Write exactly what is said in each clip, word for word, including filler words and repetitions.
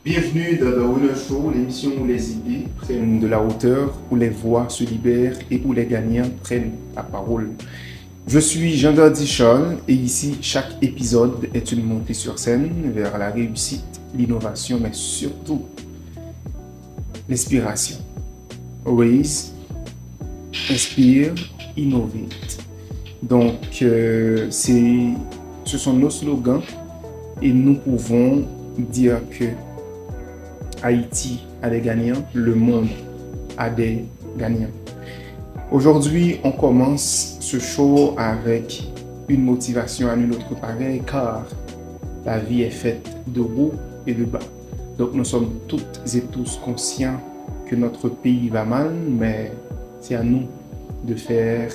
Bienvenue dans The Winner Show, l'émission où les idées prennent de la hauteur, où les voix se libèrent et où les gagnants prennent la parole. Je suis Jean Gardy Charles et ici, chaque épisode est une montée sur scène vers la réussite, l'innovation, mais surtout l'inspiration. Raise, inspire, innovate. Donc, euh, c'est, ce sont nos slogans et nous pouvons dire que Haïti a des gagnants, le monde a des gagnants. Aujourd'hui, on commence ce show avec une motivation à nul autre pareil, car la vie est faite de hauts et de bas. Donc nous sommes toutes et tous conscients que notre pays va mal, mais c'est à nous de faire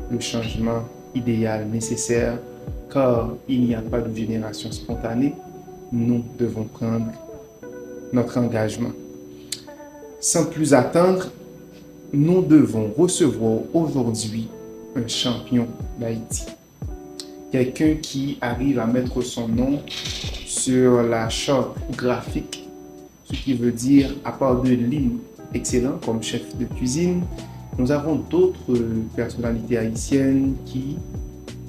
le changement idéal nécessaire, car il n'y a pas de génération spontanée. Nous devons prendre notre engagement. Sans plus attendre, nous devons recevoir aujourd'hui un champion d'Haïti. Quelqu'un qui arrive à mettre son nom sur la charte graphique, ce qui veut dire, à part de Lynn, excellent comme chef de cuisine, nous avons d'autres personnalités haïtiennes qui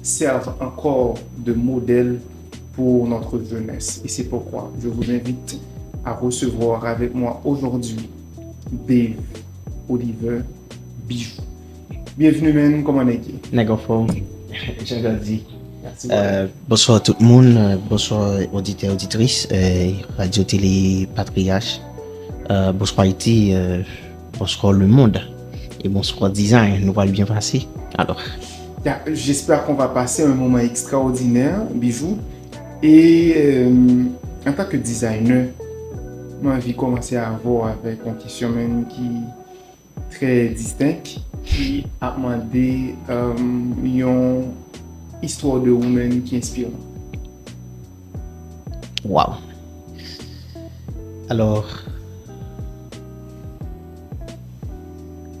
servent encore de modèle pour notre jeunesse. Et c'est pourquoi je vous invite à recevoir avec moi aujourd'hui Dave Oliver Bijou. Bienvenue, man. Kòman nèg ye? Nèg anfòm. Jan Gad di. Mèsi, brother. Euh, bonswa tout moun, euh, bonswa oditè, oditris, euh, Radio Télé Patriarche. Euh, bonswa Ayiti, euh, bonswa lemonn. E bonswa design, nou pral byen pase. Alò. Ya, j'espère qu'on va passer un moment extraordinaire, Bijou. E, euh, antanke designer, mwen anvi kòmanse avè w avèk yon kesyon, man, ki trè distenk, ki ap mande, euh, yon istwa de ou, man, ki enspiran. Waw. Alò,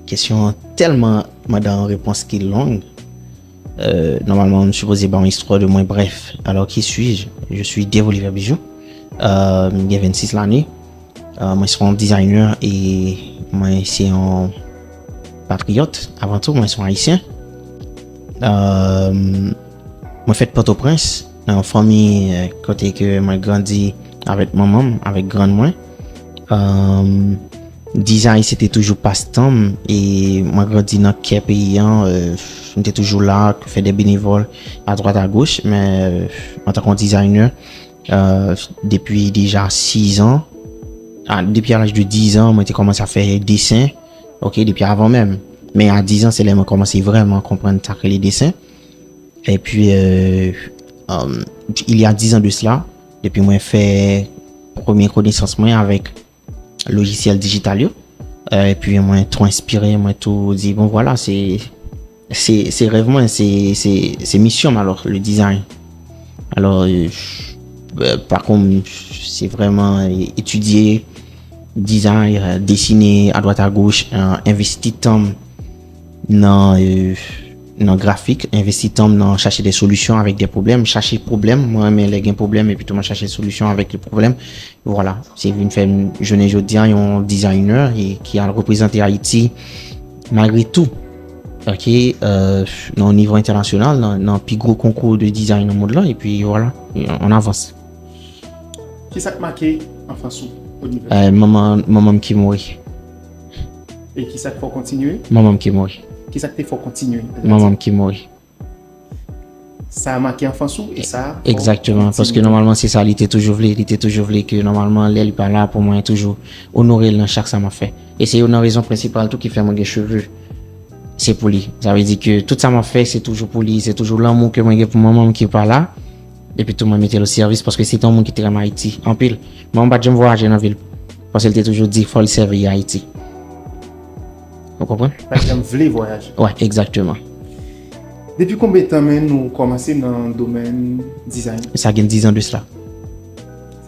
kesyon an tèlman mande yon repons ki long. Euh, nòmalman, m sipoze ba yon istwa de mwen, bref. Alors, qui suis-je? Je suis Dave Oliver Bijou. Euh, m gen vennsis lane. Euh, mwen se yon designer e mwen se yon patriyòt. Avan tou, mwen se yon Ayisyen. Euh, mwen fèt Pòtoprens, nan yon fanmi, euh, kote ke mwen grandi avèk manman m, avèk grann mwen. Euh, design, se te toujou pastan m, e mwen grandi nan kè peyi an, euh, m te toujou la, fè de benevòl adwat agoch, men, euh, antanke yon designer, euh, depi deja sis an, a, depi a laj de diz an, mwen te kòmanse ap fè desen, ok, depi avan menm. Men a diz an, se lè mwen kòmanse vrèman konprann sa k rele desen. Epi, euh, euh, il y a dix ans de cela, depi mwen fè premye konesans mwen avèk lojisyèl dijital yo, euh, epi mwen tou enspire, mwen tou di, bon, vwala, se, se, se rèv mwen, se, se, se misyon m, alò, le design. Alò, euh, euh, pa kont, se vrèman etidye design, euh, desine adwat agoch, euh, envesti tan m nan, euh, nan grafik, envesti tan m nan chache de solisyon avèk de pwoblèm, chache pwoblèm, mwen renmen lè gen pwoblèm, epi tou mwen chache solisyon avèk de pwoblèm. Vwala, se vin fè m jounen jodi a yon designer e ki al reprezante Ayiti malgre tou. Ok, euh, nan yon nivo entènasyonal, nan, nan pi gwo konkou de design nan mond lan, epi vwala, on avance. Kisa k make anfans ou, Oliver? Euh, manman, manman m ki mouri. E kisa k fè w kontinye? Manman m ki mouri. Kisa k te fè w kontinye? Manman m ki mouri. Sa make anfans ou e sa fè w kontinye. Egzakteman, paske nòmalman se sa li te toujou vle. Li te toujou vle ke nòmalman lè li pa la pou mwen toujou onore l nan chak sa m ap fè. E se youn nan rezon prensipal tou ki fè mwen gen cheve. Se pou li. Sa vle di ke tout sa m ap fè, se toujou pou li. Se toujou lanmou ke mwen gen pou manman m ki pa la. Epi tou mwen mete l o sèvis paske se te yon moun ki te renmen Ayiti anpil. Manman m pa t janm vwayaje nan vi l. Paske l te toujou di fò l sèvi Ayiti. Ou konprann? Pa t janm vle vwayaje. Wè, egzakteman. Depi konbyen tan, man, ou kòmanse nan domèn dizayn? Sa gen diz an de sila.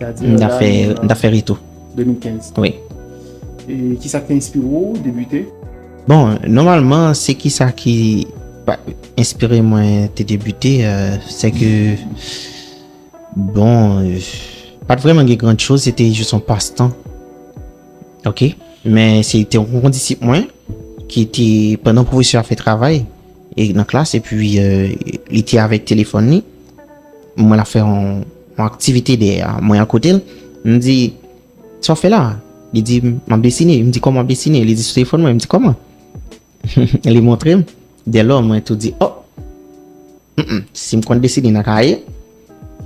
Sa di m ta fè, m ta fè retou. De mil kenz. Wi. E kisa k te enspire w debite? Bon, nòmalman, se kisa ki pa, enspire mwen te debite, euh, se ke, bon, euh, Pa t vrèman gen gran choz, se te jis yon pastan. Ok? Men se te yon gwo disip mwen ki te, pandan pwofesè a fè travay e nan klas, epi euh, li te avèk telefòn li, mwen la fè yon, yon aktivite dèyè a. Mwen akote l, m di, "Sa w fè la?" Li di, "M ap desine." M di, "Kòman w ap desine?" Li di, "Sou telefòn mwen." M di, "Kòman?" Li montre m. Dèlò, mwen tou di, "Oh! Mm, mm. Si m konn desine nan kaye,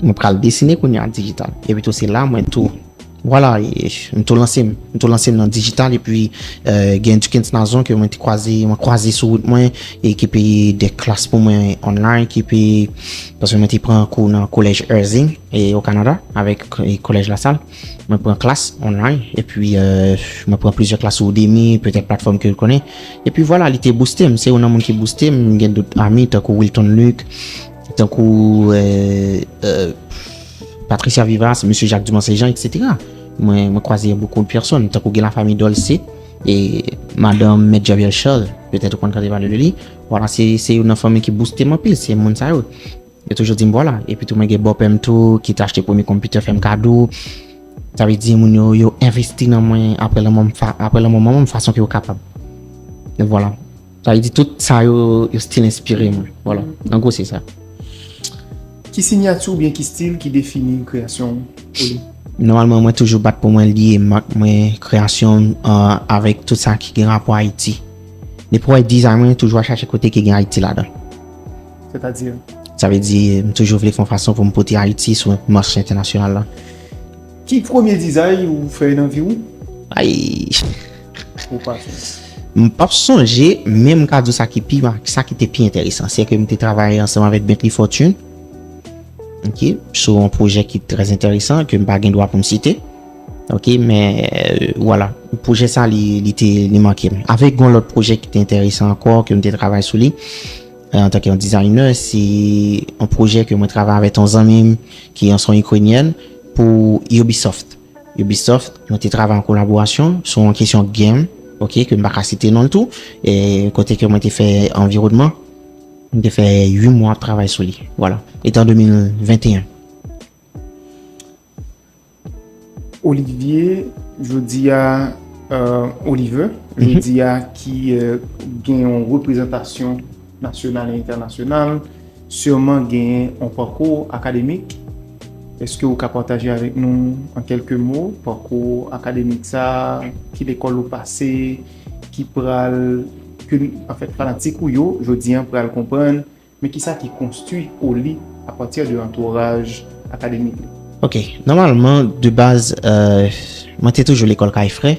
mwen pral desine kounye a dijital." Epi tou se la mwen tou, vwala, e, m tou lanse m, m tou lanse m nan dijital, epi euh, gen Dukens Nazon ke mwen te kwaze, mwen kwaze sou wout mwen, e ki peye de klas pou mwen online, ki peye, paske mwen te pran kou nan kolèj Erskine e o Kanada avèk e, kolèj Lasal. Mwen pran klas online, epi euh, mwen pran plizyè klas sou Udemy, petèt platfòm ke w konnen. Epi vwala, li te booste m. Se youn nan moun ki booste m. M gen dòt ami, tankou Wilton Luc, tankou euh, euh, Patricia Vivas, Mesye Jacques Dumancier Jean, et cetera. Mwen, mwen kwaze beaucoup de personnes, tankou gen lafanmi Dolce, e madanm Mèt Javier Charles, petèt ou konn tande pale de li. Vwala, se, se youn nan fanmi ki booste m anpil, se moun sa yo. Yo toujou di m vwala. Epi tou mwen gen bòpè m tou ki te achte premye konpitè fè m kado. Sa vle di moun yo, yo envesti nan mwen apre lanmò m fa, apre lanmò manman m fason ke yo kapab. Vwala. Sa vle di tout sa yo, yo still enspire mwen. Vwala. An gwo se sa. Ki sinyati oubyen ki stil ki defini kreyasyon ou li? Nòmalman, mwen toujou bat pou mwen liye mak mwen, kreyasyon m euh, avèk tout sa ki gen rapò Ayiti. Depi w wè dizay mwen, toujou al chache kote ki gen Ayiti ladan. Sètadi? Sa vle di, m toujou vle fè yon fason pou m pote Ayiti sou mach entènasyonal la. Ki premye dizay ou fè nan vi w? Ay, Ou pa sonje? M p ap sonje, men m ka di w sa ki pi, sa ki te pi enteresan, se ke m te travay ansanm avèk Bentley Fortune, ok, sou yon pwojè ki trè enteresan, ke m pa gen dwa pou m site, ok, men euh, vwala, pwojè sa li, li te, li make m. Avèk yon lòt pwojè ki te enteresan ankò, ke m te travay sou li euh, antanke yon designer, se yon pwojè ke mwen travay avèk yon zanmi m ki se yon Ikrenyèn pou Ubisoft. Ubisoft, nou te travay an kolaborasyon sou yon kesyon game, ok, ke m pa ka site non l tou, e kote ke mwen te fè anviwònman, mwen te fè uit mwa ap travay sou li. Vwala. E te an de mil venteyen. Olivier, jodi a, euh, Oliver, jodi a ki euh, gen yon reprezantasyon nasyonal e entènasyonal, siman genyen yon pakou akademik. Èske ou ka pataje avèk nou an kèlke mo pakou akademik sa, ki lekòl ou pase, ki pral, ke anfèt fanatik ou yo jodi a pral konprann, men kisa ki konstwi Oli apati de antouraj akademik li? Ok, nòmalman, de baz, euh, mwen te toujou lekòl Kay Frè,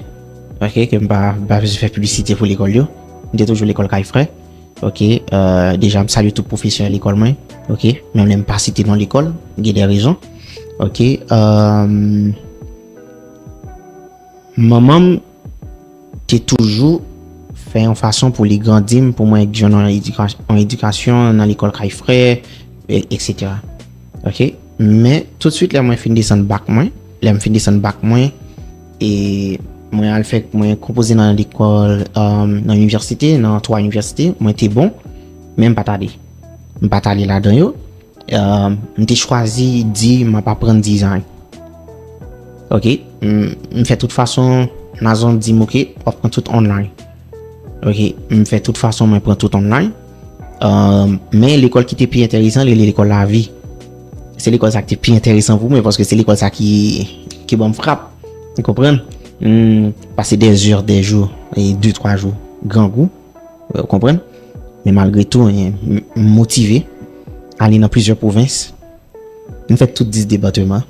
ok, ke m pa, pa bezwen fè piblisite pou lekòl yo. Mwen te toujou lekòl Kay Frè. Ok, euh, deja m salye tout pwofesè lekòl mwen, ok, menm lè m pa site non lekòl, gen de rezon. Ok, euh, manman m te toujou fè yon fason pou li grandi m, pou mwen jwenn yon edika- yon edikasyon nan lekòl Kay Frè, e- eksetera. Ok, men toutswit lè mwen fin desann bak mwen, lè m fin desann bak mwen, e mwen al fè, mwen konpoze nan lekòl, euh, nan inivèsite, nan twa inivèsite, mwen te bon, men m pa t ale. M pa t ale ladan yo. Euh, m te chwazi di m ap aprann dizay. Ok, m, m fè tout fason, Nazon di m, ok, w ap pran tout online. Ok, m fè tout fason mwen pran tout online. Euh, men lekòl ki te pi enteresan, li lekòl lavi. Se lekòl sa ki te pi enteresan pou mwen, paske se lekòl sa ki, ki ban m frap. Ou konprann? M pase dè zè, dè jou, e de, twa jou, grangou. Ou konprann? Men malgre tou, m, m motive. Ale nan plizyè pwovens. M fè tout dis depatman.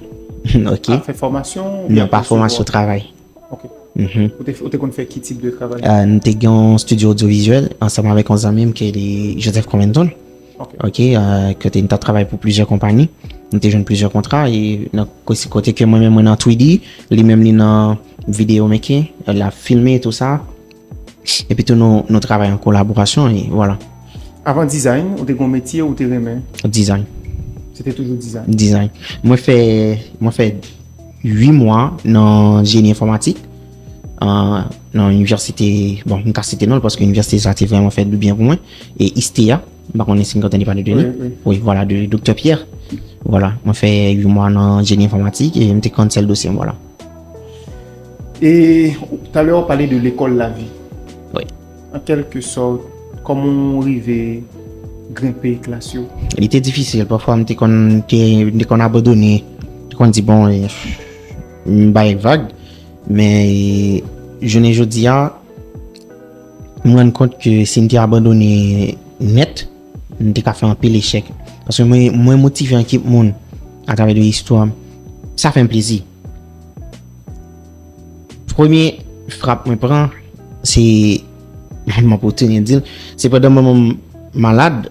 Ok. A, fè fòmasyon? Non, pa fòmasyon, travay. Ok. Ou te, ou te konn fè ki tip de travay? Euh, nou te gen yon studio audiovisuel ansanm avèk yon zanmi m ki rele Joseph Comenton. Ok. Ok, euh, kote nou t ap travay pou plizyè konpayi. Nou te jwenn plizyè kontra e nan kote, kote ke mwen menm mwen nan three D, li menm li nan video making, l ap filme tou sa. Epi tou nou, nou travay an kolaborasyon e vwala. Avan design, ou te gon metye ou te renmen? Design. Se te toujou design? Design. Mwen fè, mwen fè uit mwa nan jeni enfòmatik, euh, nan inivèsite, bon, m ka site non l paske inivèsite sa te vrèman fè dibyen pou mwen, e ISTEA, m pa konnen si n konn tande pale de li. Wi, wi. Wi, vwala, de Doktè Pierre. Vwala, mwen fè uit mwa nan jeni enfòmatik e m te konn sèl dosye m, vwala. E talè ou pale de lekòl lavi. Wi. An kèlke sòt, kòman ou rive grenpe klas yo? Li te difisil. Pafwa, m te konn, te, m te konn abandone. M te konn di, bon, eh, m bay vag. Men, eh, jounen jodi a, m rann kont ke si m te abandone nèt, m te ka fè anpil echèk. Paske mwen, mwen motive ekip moun atravè de istwa m. Sa fè m plezi. Premye frap mwen pran, se, m ap tounen di l, se pandan manman m malad,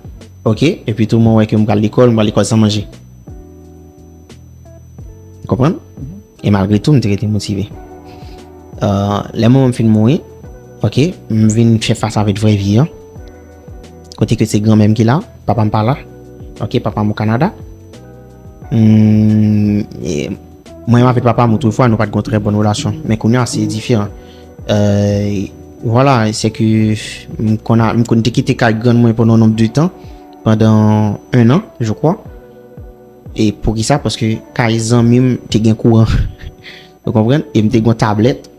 ok, epi tou mwen wè ke m pral lekòl, m pral lekòl san manje. Ou konprann? E malgre tou, m te rete motive. Euh, lè manman m fin mouri, ok, m vin fè fas avèk vrè vi an. Kote ke se granmè m ki la, papa m pa la. Ok, papa m o Kanada. Hmm, e mwen avèk papa m, otrefwa, nou pa t gen yon trè bòn relasyon. Men kounye a, se diferan. Euh, vwala, se ke m konn a- m konn te kite kay grann mwen pandan yon nonb de tan, pandan un an, je crois. E poukisa? Paske kay zanmi m te gen kouran. Ou konprann? E m te gen yon tablèt.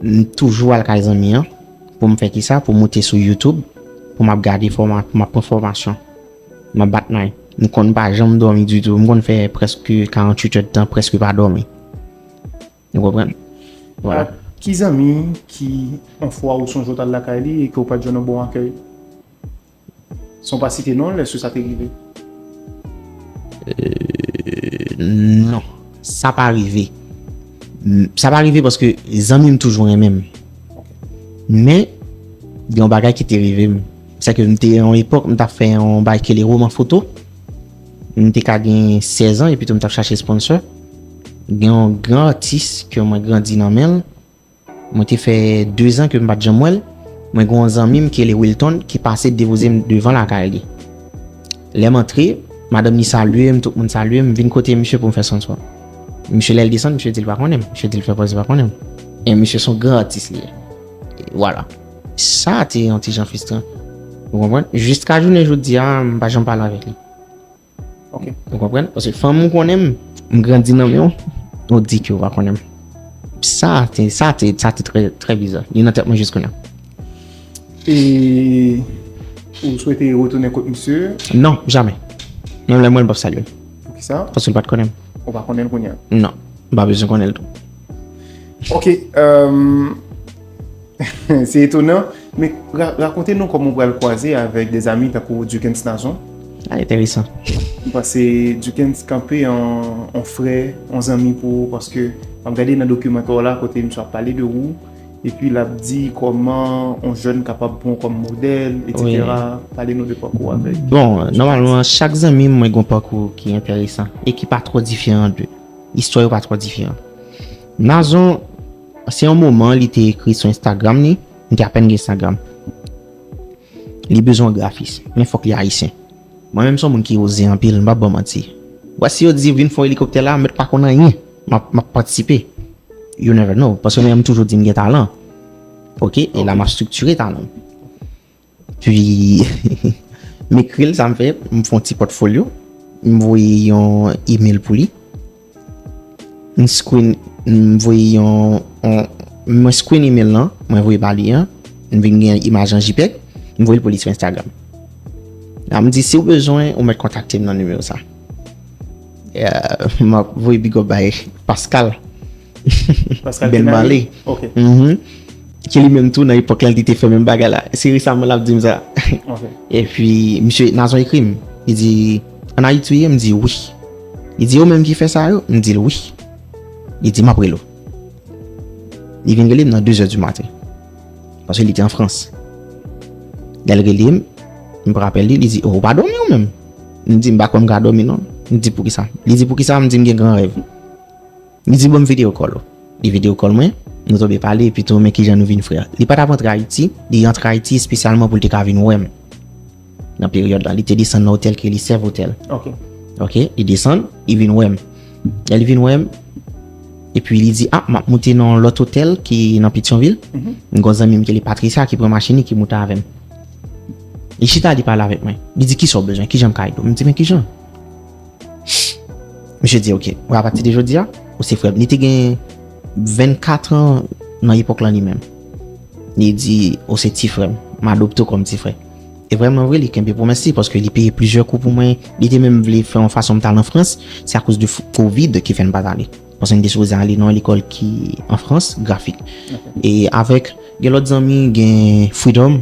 M toujou al kay zanmi an. Pou m fè kisa? Pou m moute sou YouTube. Pou m ap gade fòma-, pou m ap pran fòmasyon. M ap bat nay. M konn pa janm dòmi ditou. M konn fè prèske karanntuit èdtan, prèske pa dòmi. Ou konprann? Vwala. Ki zanmi ki, yon fwa ou sonje w t al lakay li e ke w pa t jwenn yon bon akèy? San w pa site non l, èske sa te rive? Euh, non. Sa pa rive. M, sa pa rive paske zanmi m toujou renmen m. Men, gen yon bagay ki te rive m. Se ke m te, yon epòk, m t ap fè yon bagay ki rele woman foto. M te ka gen sèz an, epi tou m t ap chache sponsor. Gen yon gran atis ke mwen grandi nan men l. Mwen te fè de zan ke m pa t janm wè l. Mwen gen yon zanmi m ki rele Wilton ki pase depoze m devan lakay li. Lè m antre, madanm li salye m, tout moun salye m, m vin kote misye pou m fè sponsor. Misye lè l desann, misye di l pa konnen m. Misye di l fè pòz li pa konnen m. E misye se yon gran atis li ye. E vwala. Sa te yon ti jan fristran. Ou konprann? Jiska jounen jodi a, m pa janm pale avèk li. Ok. Ou konprann? Paske fanm ou konnen m, m grandi nan men w, ou di ke w pa konnen m. Sa te, sa te, sa te trè, trè biza. Li nan tèt mwen jis kounye a. E ou swete retounen kot misye? Non, jamè. Menm lè m wè l, m p ap salye l. Poukisa? Paske l pa t konnen m. Ou pa konnen l kounye a? Non, m pa bezwen konnen l tou. Ok, euh, se etonan, men ra- rakonte nou kòman w pral kwaze avèk de zanmi tankou Dukens Nazon. Ah, enteresan. M panse Dukens kanpe an, an frè, an zanmi pou ou, paske m ap gade nan dokimantè w la kote misye ap pale de ou, epi l ap di kòman yon jèn kapab pran w kòm modèl, etsetera. Pale nou de pakou w avèk. Bon, nòmalman, chak zanmi m, mwen gen yon pakou ki enteresan e ki pa twò diferan de. Istwa yo pa twò diferan. Nazon, se yon moman li te ekri sou Instagram li, m te apèn gen Instagram. Li bezwen yon grafis, men fòk li ayisyen. Mwen menm se yon moun ki oze anpil, m p ap ba w manti. Wè si yo di vin fè yon elikoptè la, m mèt pa konn anyen, m ap, m ap patisipe. You never know, paske mwen menm m toujou di m gen talan. Ok, e la m ap estriktire talan m. Pi, m ekri l, sa m fè, m fè yon ti pòtfolyo, m voye yon email pou li. M screen, m voye yon, yon, mwen screen email lan, mwen voye ba li an, m vin gen imaj an JPEG, m voye l pou li sou Instagram. La, m di, si w bezwen, ou mèt kontakte m nan nimewo sa. Euh, m ap voye big up bay Pascal. Pascal Bèl Kenari? Male. Ok. Mhm. Ki li menm tou nan epòk la, li te fè menm bagay la. Se resaman l ap di m sa. Ok. Epi, misye Nazon ekri m. Li di, an Ayiti ou ye? M di, wi. Li di, ou menm ki fè sa yo? M di l, wi. Li di, m ap rele w. Li vin rele m nan de zè di maten. Paske li te an Frans. Lè l rele m, m pran apèl li, li di, oh, ou pa dòmi ou menm? M di, m pa kwè m ka dòmi non. M di, poukisa? Li di, poukisa? M di, m gen gran rèv. Li di, ban m video call ou. Li video call mwen, nou tonbe pale, epi tou, men kijan nou vin frè. Li pa t ap antre Ayiti, li antre Ayiti espesyalman pou li te ka vin wè m. Nan peryòd la, li te desann nan otèl ki rele Sèv Otèl. Ok. Ok, li desann, li vin wè m. Lè li vin wè m, epi li di, ah, m ap moute nan lòt otèl ki nan Petyonvil. M gen yon zanmi m ki rele Patricia ki pran machin li, ki moute avè m. Li chita, li pale avèk mwen. Li di, kisa w bezwen? Kijan m ka ede w? M di, men kijan? Misye di, "Ok, apati de jodi a, ou se frè m." Li te gen vennkat an nan epòk lan li menm. Li di, "Ou se ti frè m, m adopte w kòm ti frè." E vrèman vre, li kenbe pwomès li, paske li peye plizyè kou pou mwen. Li te menm vle fè yon fason m t al an Frans, se akoz de f- kovid ki fè n pa t ale. Paske n te sipoze ale nan yon lekòl ki an Frans, grafik. E avèk, gen lòt zanmi, gen Freedom,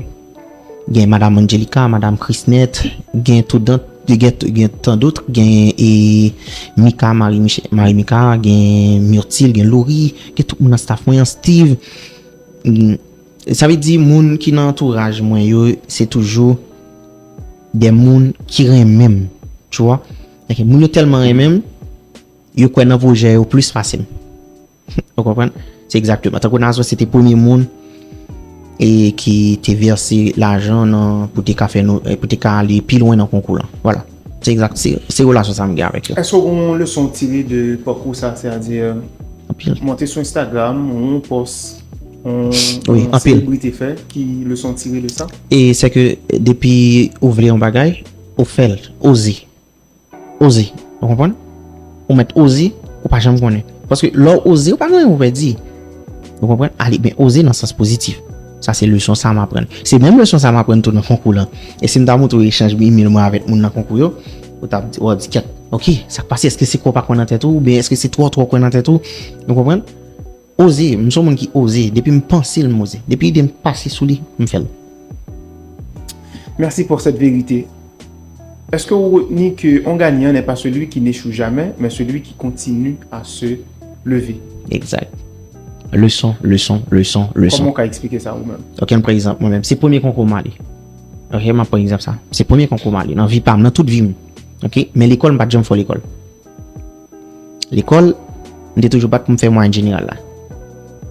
gen Madam Angelica, Madam Chrisnet, gen tout dan, gen, gen tant d'autres, gen e, Mika, Marie, Miche- Marie Mika, gen Myrtil, gen Lori, gen tout moun nan staff mwen an, Steve. Mm, sa vle di moun ki nan antouraj mwen yo, se toujou de moun ki renmen m, tu vois. Donk, moun yo tèlman renmen m, yo kwè nan pwojè yo plis pase m. Ou konprann? Se egzakteman. Tankou Nazon, se te premye moun e ki te vèse lajan nan pou te ka fè nou, pou te ka ale pi lwen nan konkou lan. Vwala. Se egzak, se, se relasyon sa m gen avèk yo. Èske w gen yon leson w tire de pakou sa, sètadi, Anpil. Monte sou Instagram, yon pòs, yon, Wi, yon anpil. Selebrite fè, ki leson w tire de sa? E se ke depi ou vle yon bagay, ou fè l, oze. Oze. Ou konprann? Ou mèt oze, ou pa janm konnen. Paske lè w oze, ou pa gen anyen pou pèdi. Ou konprann? Ale, men oze nan sans pozitif. Sa se leson sa m aprann. Se menm leson sa m aprann tou nan konkou lan. E si m ta montre w echanj email mwen avèk moun nan konkou yo, ou t ap di, w ap di, "Kèt, ok, sa k pase? Èske se kwè w pa kwè nan tèt ou? Oubyen èske se twò twò kwè nan tèt ou?" Ou konprann? Oze, m se yon moun ki oze. Depi m panse l, m oze. Depi ide m pase sou li, m fè l. Merci pour cette vérité. Est-ce que vous retenez que un gagnant n'est pas celui qui n'échoue jamais, mais celui qui continue à se lever? Exact. Leson, leson, leson, leson. Kòman w ka eksplike sa ou menm? Ok, m pran egzanp mwen menm. Se premye konkou m ale. Ok, m ap pran egzanp sa. Se premye konkou m ale nan vi pa m, nan tout vi m. Ok, men lekòl, m pa t janm fò lekòl. Lekòl, m te toujou bat pou m fè mwayèn jeneral la.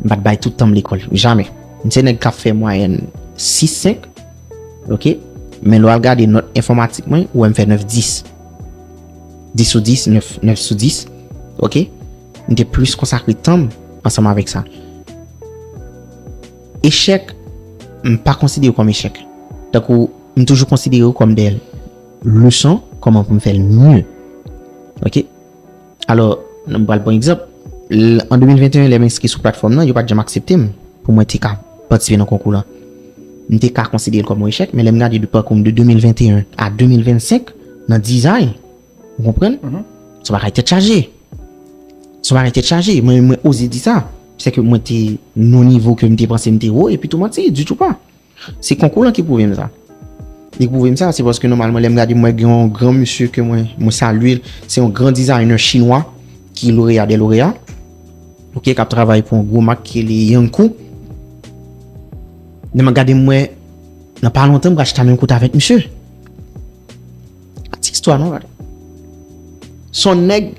M pa t bay tout tan m lekòl, jamè. M se nèg k ap fè mwayèn sis, senk, ok? Men lè w al gade nòt enfòmatik mwen, ou wè m fè nèf, dis. Dis sou dis, nèf, nèf sou dis, ok? M te plis konsakre tan m ansanm avèk sa. Echèk, m pa konsidere w kòm echèk. Tankou, m toujou konsidere w kòm de leson, kòman pou m fè l mye. Ok? Alò, m pral pran egzanp. L- An de mil venteyen, lè m enskri sou platfòm nan, yo pa t janm aksepte m pou mwen te ka patisipe nan konkou lan. M te ka konsidere l kòm yon echèk, men lè m gade de pakou m de de mil venteyen a de mil vennsenk nan dizay, ou konprann? Mhm. Se yon bagay tèt chaje. Se yon bagay tèt chaje. Mwen, mwen oze di sa. Se ke mwen te nan yon nivo ke m te panse m te wo, epi tou manti, ditou pa. Se konkou lan ki pwouve m sa. Li pwouve m sa, se paske nòmalman, lè m gade, mwen gen yon gran mesye ke mwen, mwen salye l. Se yon gran dizayner chinwa ki loreya dè loreya. Ok, k ap travay pou yon gwo mak ki rele Yankou. Lè m gade, mwen, nan pa lontan, m pral chita menm kote avèk misye. Pa ti istwa non, gade. Se yon nèg,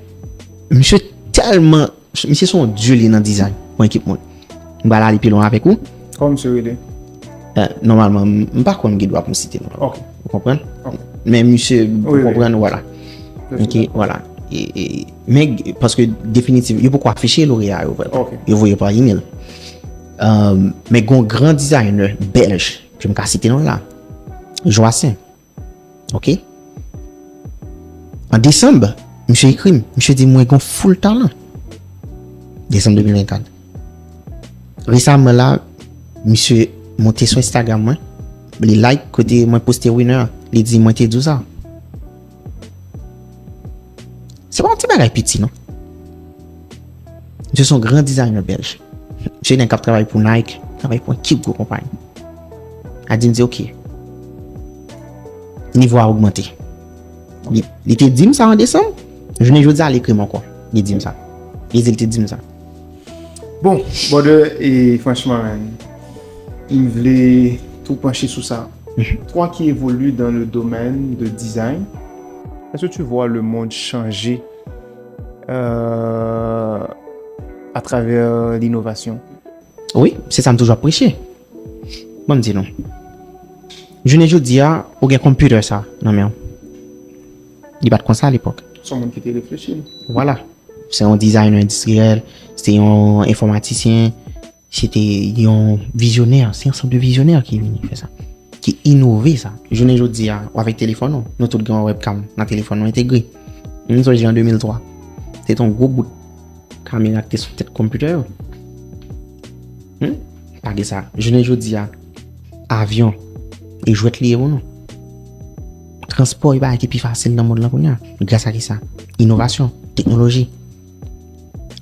misye tèlman, misye se yon dye li nan dizay, pou ekip moun. M pral ale pi lwen avèk ou. Kòman misye rele? Eh, nòmalman, m, m pa kwè m gen dwa pou m site non. Ok. Ou konprann? Ok. Men misye, ou konprann, vwala. Ok, vwala. E, e, men, paske definitiv, yo poko afiche loreya yo, vre. Ok. Yo voye pa email. Um, men gon gran dizayner bèlj, ke m ka site non la. Joacin. Ok? An desanm, misye ekri m. Misye di mwen gon full talan. Desanm de mil vennkat. Resaman la, misye monte sou Instagram mwen. Li like kote mwen poste winner an. Li di mwen te di w sa. Se pa yon ti bagay piti, non. Misye se yon gran dizayner bèlj. Misye nèg k ap travay pou Nike, travay pou yon ekip gwo konpayi. A di m di, "Ok." Nivo a ogmante. Li, li te di m sa an desanm, jounen jodi a, li ekri m ankò. Li di m sa. Li di l te di m sa. Bon, brother, e franchman, man, m vle tou panche sou sa. Mhm. Toi qui évolues dans le domaine de design, est-ce que tu vois le monde changer, euh, à travers l'innovation? Wi, se sa m toujou ap preche. Ban m di nou. Jounen jodi a, ou gen konpitè sa nan men w. Li pa t konsa alepòk. Se yon moun ki te reflechi. Vwala. Se yon dizayner endistriyèl, se yon enfòmatisyen, se te yon vizyonè, se yon ansanm de vizyonè ki vini fè sa, ki inove sa. Jounen jodi a, ou avèk telefòn ou, nou tout gen yon webcam nan telefòn nou entegre. M sonje an de mil twa. Se te yon gwo bout kamera ki te sou tèt konpitè yo. Hmm? Pa gen sa. Jounen jodi a, avyon, e jwèt li ye pou nou. Transpò e bagay ki pi fasil nan mond lan kounye a. Gras a ki sa? Inovasyon, teknoloji.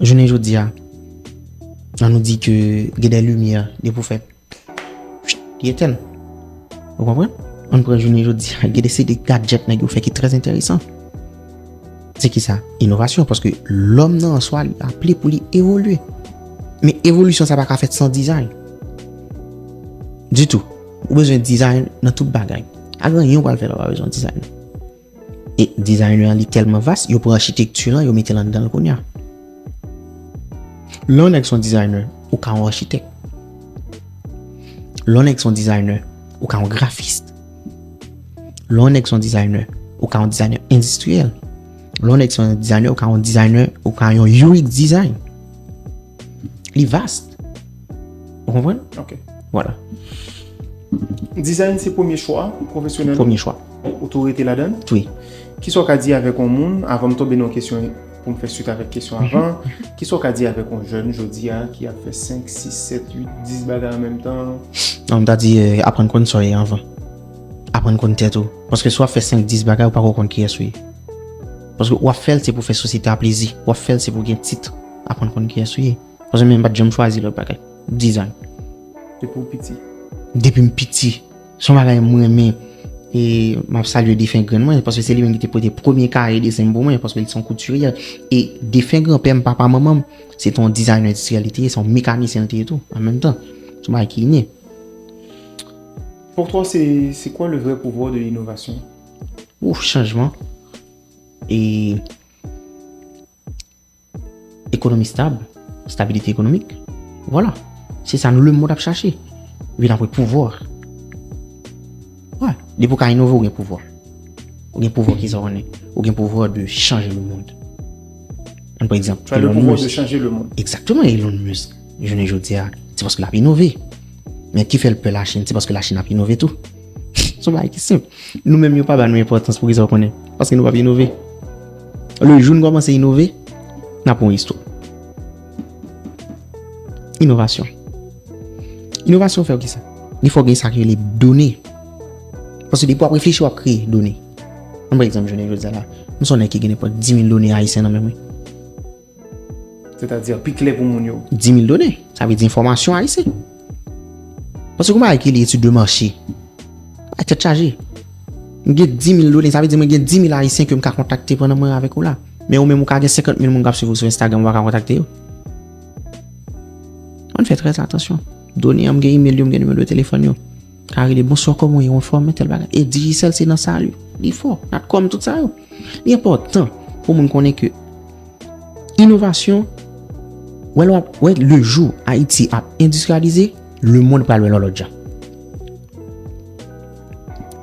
Jounen jodi a, an nou di ke gen de limyè, depi w fè, li etèn. Ou konprann? An pran jounen jodi a, gen de seri de gadjèt nèg yo fè ki trè enteresan. Se ki sa? Inovasyon, paske lòm nan an swa, li aple pou li evolye. Men evolisyon sa pa ka fèt san dizayn. Ditou. Ou bezwen dizayn nan tout bagay. Pa gen anyen ou pral fè la pa bezwen dizayn. E designer an li tèlman vas, yo pran achitekti lan, yo mete l anndan l kounye a. Lè yon nèg se yon designer, ou ka yon achitèk. Lè yon nèg se yon designer, ou ka yon grafis. Lè yon nèg se yon designer, ou ka yon designer endistriyèl. Lè yon nèg se yon designer, ou ka yon designer, ou ka yon U X design. Li vast. Ou konprann? Ok. Vwala. Design se premye chwa pwofesyonèl ou? Premye chwa. Ou tou rete ladan l? Wi. Kisa w ka di avèk yon moun, avan m tonbe nan yon kesyon pou m fè swit avèk kesyon avan, kisa w ka di avèk yon jèn jodi a ki ap fè senk, sis, sèt, uit, dis bagay an menm tan? Non, m ta di, eh, aprann konn sa w ye anvan. Aprann konn tèt ou. Paske si w ap fè senk, dis bagay, ou pako konn kiyès ou ye. Paske w ap fè l, se pou fè sosyete a plezi. W ap fè l, se pou gen tit. Aprann konn kiyès ou ye. Paske mwen, m pa t janm chwazi lòt bagay. Design. Depi w piti? Depi m piti. Se yon bagay mwen renmen. E m ap salye defen grann mwen, paske se li menm ki te pote premye kaye desen m pou mwen, paske li se yon koutiryè. E defen granpè m, papa manman m, se te yon designer endistriyèl li te ye, se yon mekanisyen li te ye tou, an menm tan. Se yon bagay ki ine. Pour toi, c'est, c'est quoi le vrai pouvoir de l'innovation? Ouf, chanjman. E ekonomi stab, stabilite ekonomik. Vwala. Se sa nou lemonn ap chache. Vin apre pouvwa. Wi, depi w ka inove, ou gen pouvwa. Ou gen pouvwa ki sa w konnen? Ou gen pouvwa de chanje lemonn. Ann pran egzanp, tu as le pouvoir de changer le monde. Egzakteman, Elon Musk, jounen jodi a, se paske l ap inove. Men ki fè l pè Lachin, se paske Lachin ap inove tou. Se yon bagay ki senp. Nou menm yo pa ba nou enpòtans pou kisa w konnen. Paske nou p ap inove. Le jou n kòmanse inove, n ap yon istwa. Inovasyon. Inovasyon fè w kisa? Li fè w gen sa ki rele done. Paske depi w ap reflechi, w ap kreye done. Ann pran egzanp, jounen jodi a la, m se yon nèg ki gen nenpòt di mil done ayisyen nan men mwen. Sètadi, pi klè pou moun yo. Di mil done, sa vle di enfòmasyon ayisyen. Paske kouman ki li etid de mache? Ay, tèt chaje. M gen di mil done, sa vle di mwen gen di mil ayisyen ke m ka kontakte pandan mwen avèk ou la. Men ou menm ou ka gen senkant mil moun k ap swiv ou sou Instagram, ou pa ka kontakte yo. Ann fè trè atansyon. Done an, m gen imèl yo, m gen nimewo telefòn yo. Ka rele, "Bonswa, kòman w ye, w anfòm, men tèl bagay." E Digicel se nan sa li, li fò, Natcom, tout sa yo. Li enpòtan pou moun konnen ke inovasyon, wè lè w ap, wè le jou Ayiti ap endistriyalize, lemonn pral wè l yon lòt jan.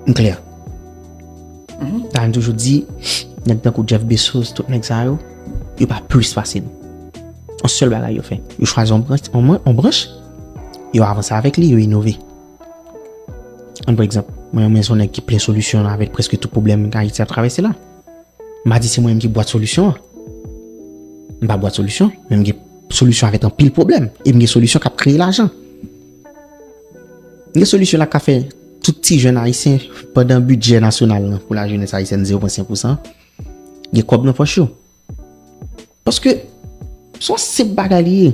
M klè. Mhm. Sa m toujou di, nèg tankou Jeff Bezos, tout nèg sa yo, yo pa plis pase nou. Yon sèl bagay yo fè. Yo chwazi yon branch, yon mwen, yon branch, yo avanse avèk li, yo inove. Ann pran egzanp, mwen, mwen se yon nèg ki plen solisyon avèk prèske tout pwoblèm Ayiti ap travèse la. M pa di se mwen menm ki bwat solisyon an. M pa bwat solisyon, men m gen solisyon avèk anpil pwoblèm. E m gen solisyon k ap kreye lajan. M gen solisyon la k ka fè tout ti jèn ayisyen pandan bidjè nasyonal lan pou lajenès ayisyèn zewo pwen senk pousan, gen kòb nan pòch yo. Paske se yon senp bagay li ye.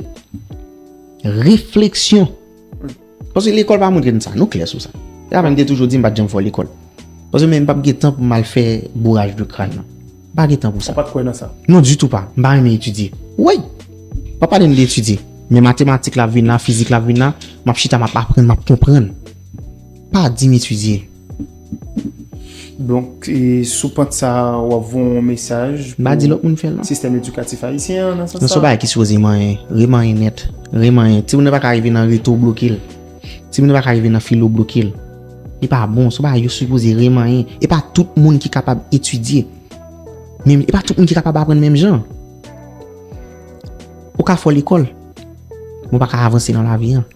Refleksyon. Paske lekòl pa montre n sa. Nou klè sou sa. Se sa fè m te toujou di m pa t janm fò lekòl. Paske men m p ap gen tan pou m al fè bouraj de kràn nan. M pa gen tan pou sa. Ou pa t kwè nan sa? Non, ditou pa. M pa renmen etidye. Wi! Pa pale m de etidye. Men matematik la ap vin la, fizik la ap vin la, m ap chita, m ap aprann, m ap konprann. Pa di m etidye. Donk, e, sou pant sa a, w ap voye yon mesaj pou sistèm edikatif ayisyen an, nan sans sa? M pa di lòt moun fè l, non. Nan se yon bagay ki sipoze manyen, remanyen nèt, remanyen. Timoun nan pa ka rive nan reto bloke l. Timoun nan pa ka rive nan filo bloke l. Li pa bon, se yon bagay yo sipoze remanyen. E pa tout moun ki kapab etidye. Men, e pa tout moun ki kapab aprann menm jan. Ou ka fò lekòl, men w pa ka avanse nan lavi an.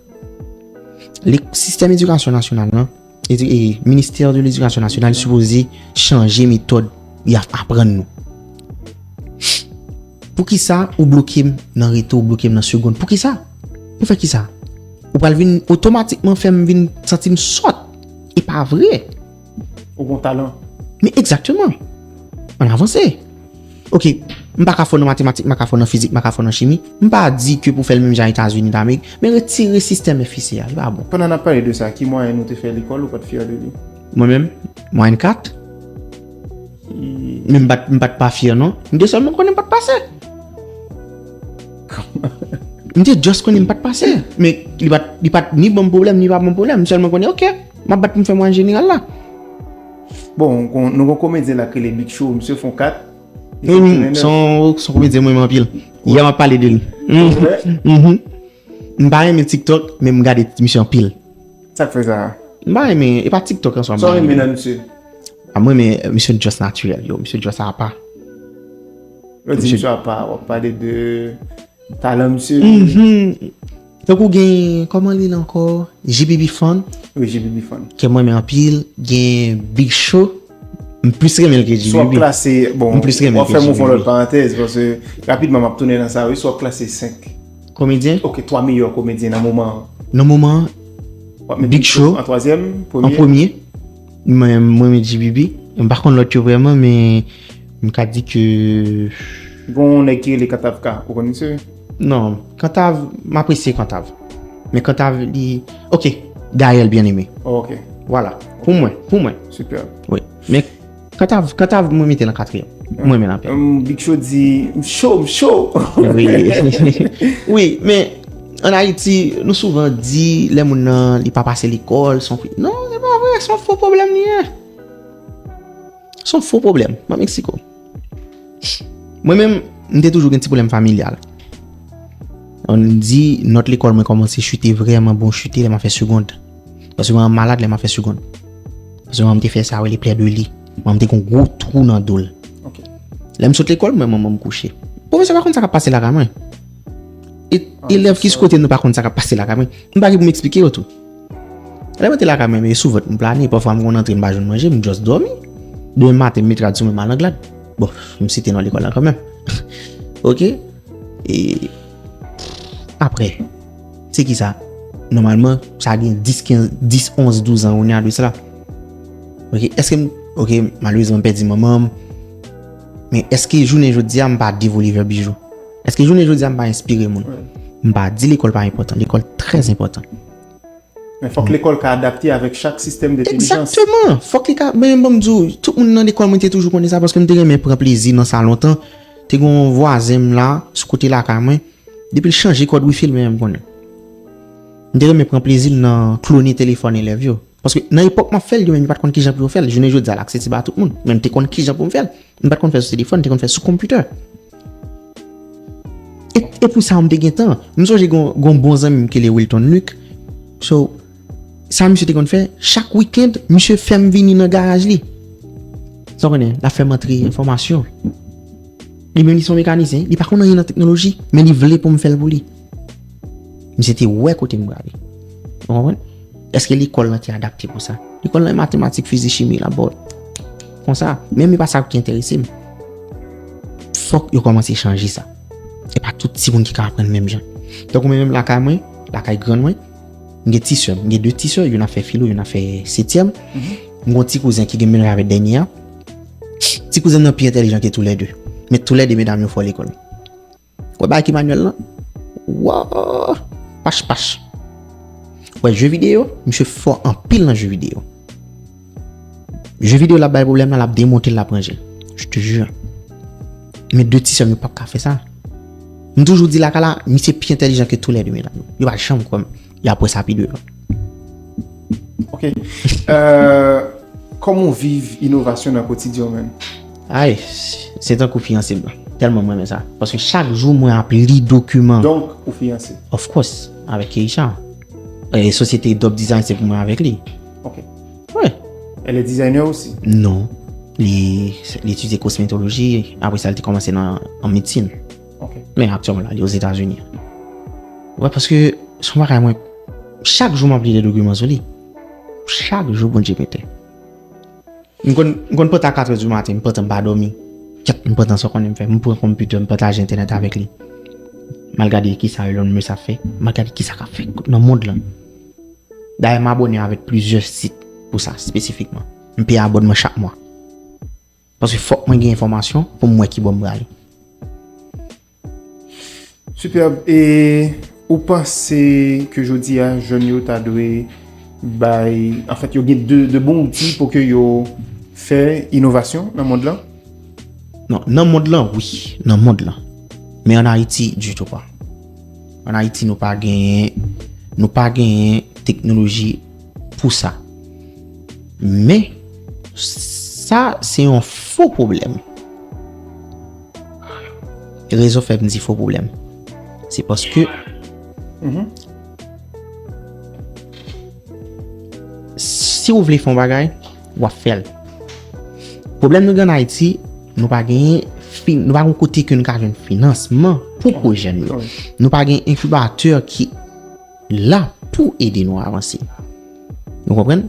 Le, sistèm edikasyon nasyonal lan, e, e, Ministè de l'Edikasyon Nasyonal sipoze chanje metòd y ap aprann nou. Poukisa ou bloke m nan reto, ou bloke m nan segonn? Poukisa? Pou fè kisa? Ou pral vin otomatikman fè m vin santi m sòt. E pa vre. Ou gon talan. Men egzakteman. Ann avanse. Ok, m pa ka fò nan matematik, m pa ka fò nan fizik, m pa ka fò nan chimi. M pa di ke pou fè l menm jan Etazini Damerik, men retire sistèm F I C a, li pa bon. Pandan n ap pale de sa, ki mwayen ou te fè lekòl ou pa t fyè de li? Mwen menm, mwayèn kat. Men m pa t m pa t pa fyè non. M te sèlman konnen m pa t pase. M te just konnen m pa t pase. Men li pa t li pa t ni ban m pwoblèm, ni pa ban m pwoblèm. M sèlman konnen, ok, m ap bat pou m fè mwayèn jeneral la. Bon, nou gon komedyen la k rele Big Show, misye fè yon kat. Wi, wi, se yon komedyen mwen renmen anpil. Yè m ap pale de li. M pa renmen TikTok, men m gade misye anpil. Sa k fè sa? M pa renmen, e pa TikTok an swa m pa renmen. Sa w renmen nan misye? A mwen renmen misye just natirèl, yo, misye just apa. Lè w di misye apa, w ap pale de talan misye. Tankou gen, kòman li rele ankò? G B B Fun. Wi, G B B Fun. Ke mwen renmen anpil, gen Big Show. M plis renmen l ke G B B. Sou w ap klase, bon, w ap fè m ouvè yon lòt parantèz, paske rapidman m ap tounen nan sa, wi, sou w ap klase senk. Komedyen? Ok, twa meyè komedyen nan moman an. Nan moman an, Big Show an twazyèm, an premye. Mwen, mwen renmen G B B. M pa konn lòt yo vrèman, men m ka di ke. Gon yon nèg ki rele Kantav K, ou konn misye? Non, Kantav, m apresye Kantav. Men Kantav, li. Ok, Gaël Bien-Aimé. Oh, ok. Vwala. Pou mwen, pou mwen. Sipè. Wi. Men Kantav, Kantav, mwen mete l an katriyèm. Mwen renmen l anpil. Big Show di, m cho, m cho. Wi. Wi, men ann Ayiti, nou souvan di lè moun nan li pa pase lekòl, se yon fi. Non, se pa vre, se yon fo pwoblèm li ye. Se yon fo pwoblèm. Ban m eksplike w. Mwen menm, m te toujou gen ti pwoblèm familyal. Ann di, nòt lekòl mwen kòmanse chite vrèman bon chite lè m ap fè segonn. Paske manman m malad lè m ap fè segonn. Paske manman m te fè sa yo rele plè de li. Manman m te gen yon gwo twou nan do l. Lè m sot lekòl, m wè manman m kouche. Pwofesè pa konn sa k ap pase lakay mwen. E elèv ki sou kote nou pa konn sa k ap pase lakay mwen. M pa gen pou m eksplike yo tou. Lè mwen te lakay mwen, men sou vant m plane, pafwa m konn antre m pa jwenn manje, m just dòmi. Demen maten, m met rad sou mwen, m al nan glad. Bon, m site non lekòl la kanmenm. Ok? E apre, se ki sa? Nòmalman, sa gen dis, kenz, dis, onz, douz an, on a de sela. Ok, èske m, ok, malerezman, m pèdi manman m. Men èske jounen jodi a, m pa devole vè Bijou? Èske jounen jodi a, m pa enspire moun? M pa di lekòl pa enpòtan. Lekòl trè enpòtan. Men fòk lekòl ka adapte avèk chak sistèm dentèlijans. Egzakteman! Fòk li ka, men ban m di w, tout moun nan lekòl mwen te toujou konnen sa paske m te renmen pran plezi nan sa lontan. Te gen yon vwazen m la, sou kote lakay mwen, depi l chanje kòd wifi l, men m konnen. M te renmen pran plezi m nan klone telefòn elèv yo. Paske nan epòk m ap fè l, yo menm yo pa t konn kijan pou yo fè l. Jounen jodi a, l aksesib a tout moun. Men m te konn kijan pou m fè l. M pa t konn fè l sou telefòn, m te konn fè l sou konpitè. E, e pou sa, m te gen tan. M sonje gon, gon bon zanmi m ki rele Wilton Luc. So, sa misye te konn fè, chak wikenn, misye fè m vini nan garaj li. Sa w konnen, l ap fè m antre enfòmasyon. Li menm, li se yon mekanisyen, li pa konn anyen nan teknoloji, men li vle pou m fè l pou li. Misye te wè kote m prale. Ou konprann? Èske lekòl lan te adapte pou sa? Lekòl lan, matematik, fizik, chimi, l ap ba w konsa. Men, men pa sa ki enterese m. Fòk yo kòmanse chanje sa. E pa tout timoun ki ka aprann menm jan. Tankou mwen menm lakay mwen, lakay grann mwen, m gen ti sè m, m gen de ti sè, youn ap fè filo, youn ap fè setyèm. M gen yon ti kouzen ki gen menm revè dènye a. Ti kouzen m nan pi entèlijan ke toulède. Men toulède medam yo fò lekòl. Wè bagay ki manyèl lan? Wow! Pach pach. Wè jeu vidéo, misye fò anpil nan jeu vidéo. Jeu vidéo l ap bay pwoblèm nan, l ap demonte l, l ap ranje l. Je te jure. Men de ti sè m yo p ap ka fè sa. M toujou di lakay la, misye pi entèlijan ke toulède medam yo. Yo pa janm kwè m. Y ap wè sa pi devan. Ok. Euh, kòman w viv inovasyon nan kotidyen w, man? Ay, se tankou fiyanse m nan. Tèlman m renmen sa. Paske chak jou mwen ap li dokiman. Donk, ou fiyanse? Of course, avèk Keisha. E sosyete Dub Design se pou mwen avèk li. Ok. Wi. Elle est designer aussi? Non. Li, li etidye kosmetoloji, apre sa, li te kòmanse nan, an medsin. Ok. Men aktyèlman la, li Ozetazini. Wi, paske, se yon bagay mwen, chak jou m ap li de dokiman sou li. Chak jou, Bondye mete. M konn, m konn pantan a katrè di maten, m pantan m pa dòmi. Kèt, m pran tan san konnen m fè. M pran konpitè, m pataje entènèt avèk li. M al gade kisa Elon Musk ap fè. M al gade kisa k ap fèt nan mond lan. Dayè, m abòne avèk plizyè sit pou sa, espesifikman. M peye abònman chak mwa. Paske fòk mwen gen enfòmasyon pou m wè kibò m prale. Superbe. E ou panse ke jodi a, jèn yo ta dwe bay, anfèt, yo gen de, de bon outi pou ke yo fè inovasyon nan mond lan? Non, nan mond lan, wi. Nan mond lan. Men ann Ayiti, ditou pa. Ann Ayiti, nou pa genyen, nou pa genyen teknoloji pou sa. Men, sa, se yon fo pwoblèm. Rezon fè m di fo pwoblèm. Se paske si w vle fè yon bagay, w ap fè l. Pwoblèm nou gen ann Ayiti, nou pa gen fin, nou pa gen kote ke nou ka jwenn finansman pou pwojè nou yo. Nou pa gen enkibatè ki la pou ede nou avanse. Nou konprann?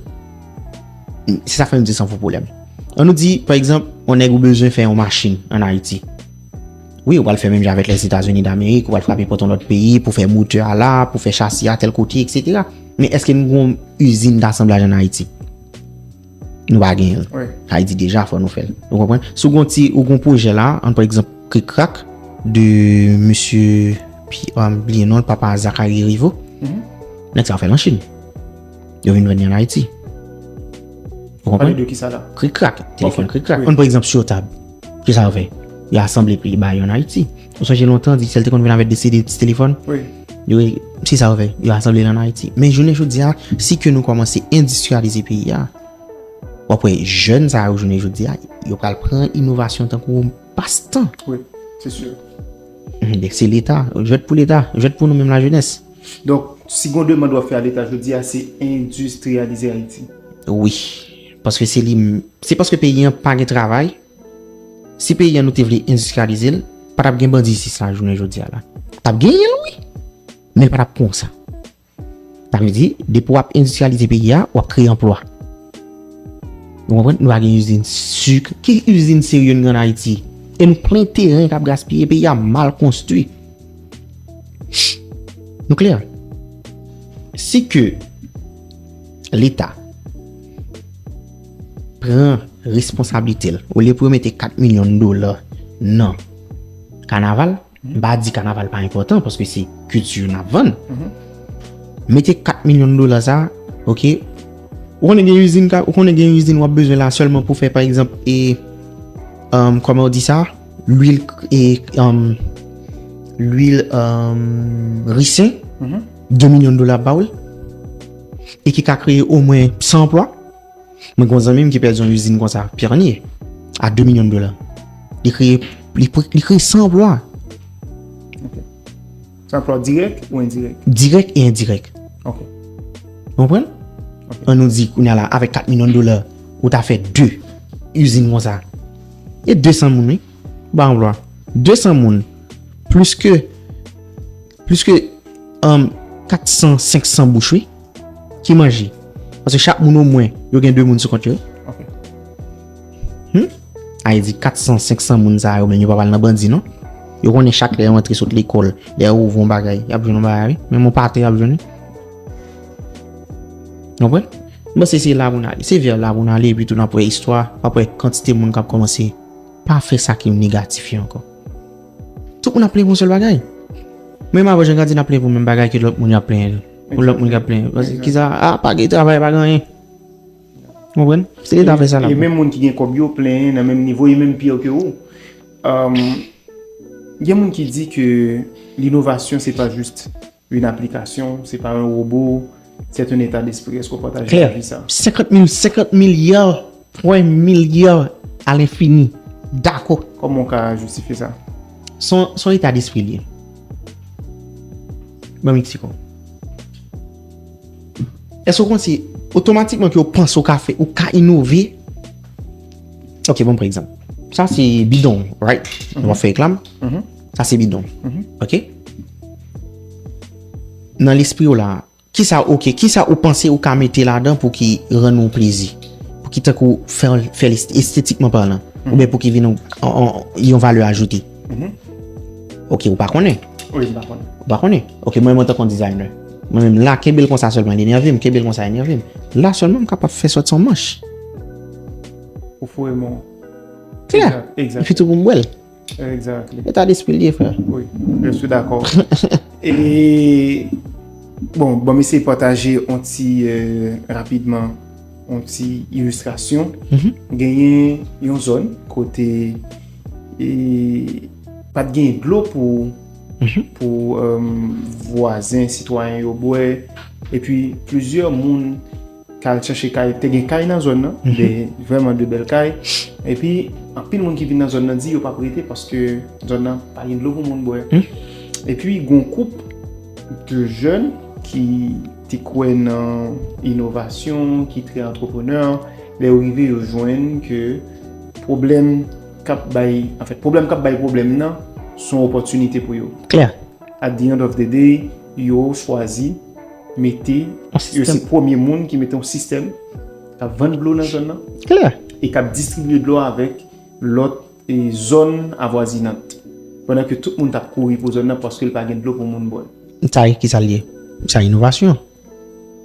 Se sa fè m di se yon fo pwoblèm. Ann nou di, pa egzanp, yon nèg ou bezwen fè yon machin ann Ayiti. Wi, ou pral fè menm jan avèk Lèzetazini Damerik, ou pral frape pòt yon lòt peyi pou fè motè a la, pou fè chasi a tèl kote, etsetera. Men èske nou gen yon izin dasanblaj ann Ayiti? Nou pa genyen l. Sa vle di deja fò nou fè l. Ou konprann? Si w gen yon ti, ou gen yon pwojè la, ann pa egzanp, Krik Krak, de mesye, m bliye non l, papa Zachary Rivo. Nèg sa yo fè l an Chin. Yo vin vann li ann Ayiti. Ou konprann? Pale de kisa la? Krik krak, telefòn krik krak. Ann pa egzanp, Sur Table. Kisa yo fè? Yo asanble li bay yo ann Ayiti. Ou sonje lontan, Digicel te konn vin avèk de seri de ti telefòn? Wi. Se sa yo fè. Yo asanble l ann Ayiti. Men jounen jodi a, si ke nou kòmanse endistriyalize peyi a, w ap wè jèn sa yo jounen jodi a, yo pral pran inovasyon tankou pastan. Wi, se si. Se Leta. Jwèt pou Leta. Jwèt pou nou menm lajenès. Donk, si gon demann w ap fè a Leta jodi a, se endistriyalize Ayiti. Wi. Paske se li, se paske peyi an pa gen travay. Si peyi an nou te vle endistriyalize l, pa t ap gen bandi isit la jounen jodi a la. T ap genyen l, wi. Men l pa t ap konsa. Sa vle di, depi w ap endistriyalize peyi a, w ap kreye anplwa. Ou konprann? Nou pa gen izin sik. Ki izin serye n gen ann Ayiti? E nou plen teren k ap gaspiye, peyi a mal konstwi. Nou klè? Si ke Leta pran responsablite l, olye pou yo mete kat milyon dola nan kanaval, m pa di kanaval pa enpòtan, paske se kilti n ap vann. Mete kat milyon dola sa, oke. Ou konnen gen izin, ou konnen gen izin w ap bezwen la sèlman pou fè, pa egzanp, e, kòman yo di sa? Lwil, e, lwil risen, de milyon dola ap ba w l. E ki ka kreye omwen san anplwa. Mwen gen yon zanmi m ki pèdi yon izin konsa, Pyerni, a de milyon dola. Li kreye, li, li kreye san anplwa. Ok. San anplwa dirèk ou endirèk? Dirèk e endirèk. Ok. Ou konprann? Ok. Ann nou di, kounye a la, avèk kat milyon dola, ou ta fè de izin konsa. E de san moun, wi. Ba anplwa. De san moun. Plis ke, plis ke, um, kat san, senk san bouch, wi. Ki manje. Paske chak moun omwen, yo gen de moun sou kont yo. Ok. Hmm? Sa vle di kat san, senk san moun sa yo, men yo pa pral nan bandi, non. Yo konnen chak lè yo antre sot lekòl, lè yo ouvri yon bagay, y ap jwenn yon bagay, wi. Menm yon pate y ap jwenn, wi. Konprann? M panse se la pou n ale. Se vè la pou n ale, epi tou n ap wè istwa, w ap wè kantite moun k ap kòmanse pa fè sa ki negatif yo ankò. Tout moun ap plenyen pou yon sèl bagay. Menm avan jan gade n ap plenyen pou menm bagay ke lòt moun y ap plenyen. Pou lòt moun k ap plenyen. Paske kisa, a, pa gen travay, pa gen anyen. Ou konprann? Se Leta fè sa la. E menm moun ki gen kòb yo plenyen nan menm nivo, e menm pi ke ou. Gen moun ki di ke linovasyon se pa jis une application, c'est pas un robot, c'est un état d'esprit. Est-ce que vous partagez l'avis ça? Senkant mil, senkant milya, pwen milya, à l'infini. Dakò. Kòman w ka jistifye sa? Se yon, se yon eta despri l ye. Ban m eksplike w. Èske w konn si otomatikman ke w panse w ka fè, ou ka inove? Ok, bon, pa egzanp. Sa se bidon, right? Nou ap fè reklam. Sa se bidon. Ok? Nan lespri w la, kisa, ok, kisa ou panse ou ka mete ladan pou ki rann ou plezi? Pou ki tankou fè, fè l estetikman palan? oubyen pou ki vin yon, yon, yon valè ajoute. Ok, ou pa konnen. Wi, m pa konnen. Ou pa konnen. Ok, mwen, mwen tankou yon designer. Mwen menm la, kenbe l konsa sèlman, li nève m, kenbe l konsa, li nève m. La sèlman, m kapab fè sòti yon manch. Ou foure men w. Klè. Exact, exact. Epi tou pou m bwè l. Exactly. Eta despri l ye, frè. Wi, je suis d'accord. E, bon, bon, m eseye pataje yon ti, euh, rapidman, yon ti ilistrasyon. Genyen yon zòn kote e, pa t gen dlo pou, pou euh, vwazen, sitwayen yo bwè. Epi plizyè moun k al chache kay, te gen kay nan zòn nan, de, vrèman de bèl kay. Epi anpil moun ki vin nan zòn nan di yo p ap rete paske zòn nan pa gen dlo pou moun bwè. Epi gen yon koup de jèn ki te kwè nan inovasyon, ki trè antreprenè, lè yo rive yo jwenn ke pwoblèm k ap bay, anfèt, pwoblèm k ap bay pwoblèm nan se yon opòtinite pou yo. Klè. At the end of the day, yo chwazi mete, Yon yo sistèm. Se premye moun ki mete yon sistèm k ap vann dlo nan zòn nan Klè. E k ap distribye dlo avèk lòt e, zòn avwazinant. Pandan ke tout moun t ap kouri pou zòn nan paske l pa gen dlo pou moun bwè. Sa ki sa l ye? Sa inovasyon.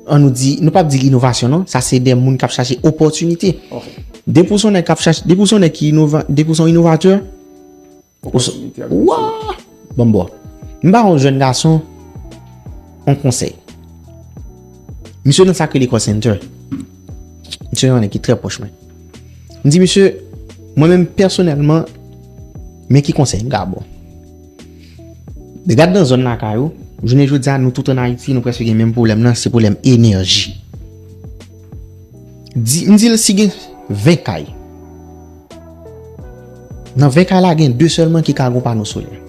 An nou di, nou p ap di inovasyon non, sa se de moun k ap chache opòtinite. Ok. Depi w se yon nèg k ap chache, depi w se yon nèg ki inova, depi w se yon inovatè, Opòtinite ak wa! Bon bò. M ba yon jèn gason yon konsèy. Misye nan sa k rele call center. Misye yon nèg ki trè pwòch mwen. M di misye, mwen menm pèsonèlman, men ki konsèy m ka ba w. Gad nan zòn lakay ou, jounen jodi a nou tout ann Ayiti, nou prèske gen menm pwoblèm nan, se pwoblèm enèji. Di, m di l si gen ven kay. Nan ven kay la gen de sèlman ki ka gen pano solè.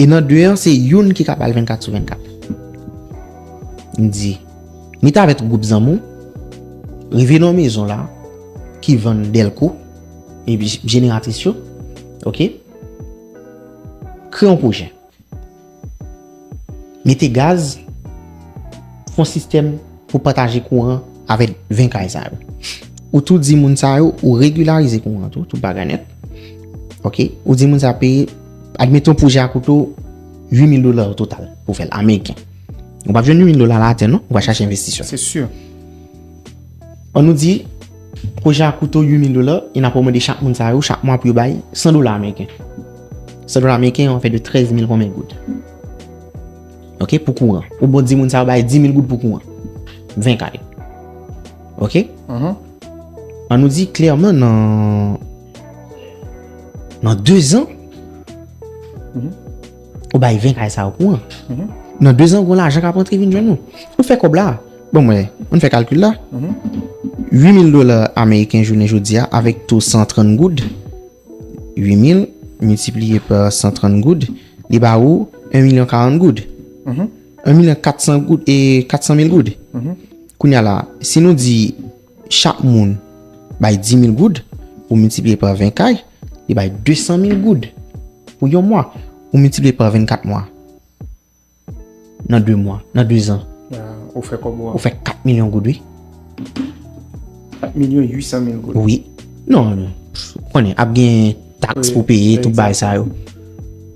E nan de an se youn ki ka bal vennkat sou vennkat. M di, met avèk gwoup zanmi w, rive nan yon mezon la ki vann dèlko epi jeneratris yo, ok? Kreye yon pwojè. Mete gaz, fè yon sistèm pou pataje kouran avèk ven kay sa yo. Ou tou di moun sa yo, ou regilarize kouran tou, tout bagay nèt. Ok? Ou di moun sa peye, admeton pwojè a koute w uit mil dola o total pou fè l, ameriken. Ou p ap jwenn uit mil dola la atè non, ou va chache envestisyon. Se si. An nou di, pwojè a koute w uit mil dola, e n ap rekòmande chak moun sa yo, chak mwa pou yo bay san dola ameriken. San dola ameriken, an fè de trèz mil konbyen goud. Ok, pou kouran. Ou bon di moun sa yo bay dis mil goud pou kouran. Ven kay. Ok? An nou di klèman nan, nan de zan, ou bay ven kay sa yo kouran. Nan de zan, gon lajan k ap rantre vin jwenn nou. Ou fè kòb la. Bon, mwen, ann fè kalkil la. Uit mil dola ameriken jounen jodi a, avèk to san trant goud, uit mil miltipliye pa san trant goud, li ba ou en milyon karant goud. En milyon kat san goud e kat san mil goud. Kounye a la, si nou di chak moun bay dis mil goud, ou miltipliye pa ven kay, li bay de san mil goud pou yon mwa. Ou miltipliye pa vennkat mwa. Nan de mwa, nan de zan. Ah, ou fè kòb ou an. Ou fè kat milyon goud, wi. Kat milyon uit san mil goud. Wi. Non, non. Pff, ou konnen, ap gen taks Wi, pou peye, tout egzakteman. Bagay sa yo.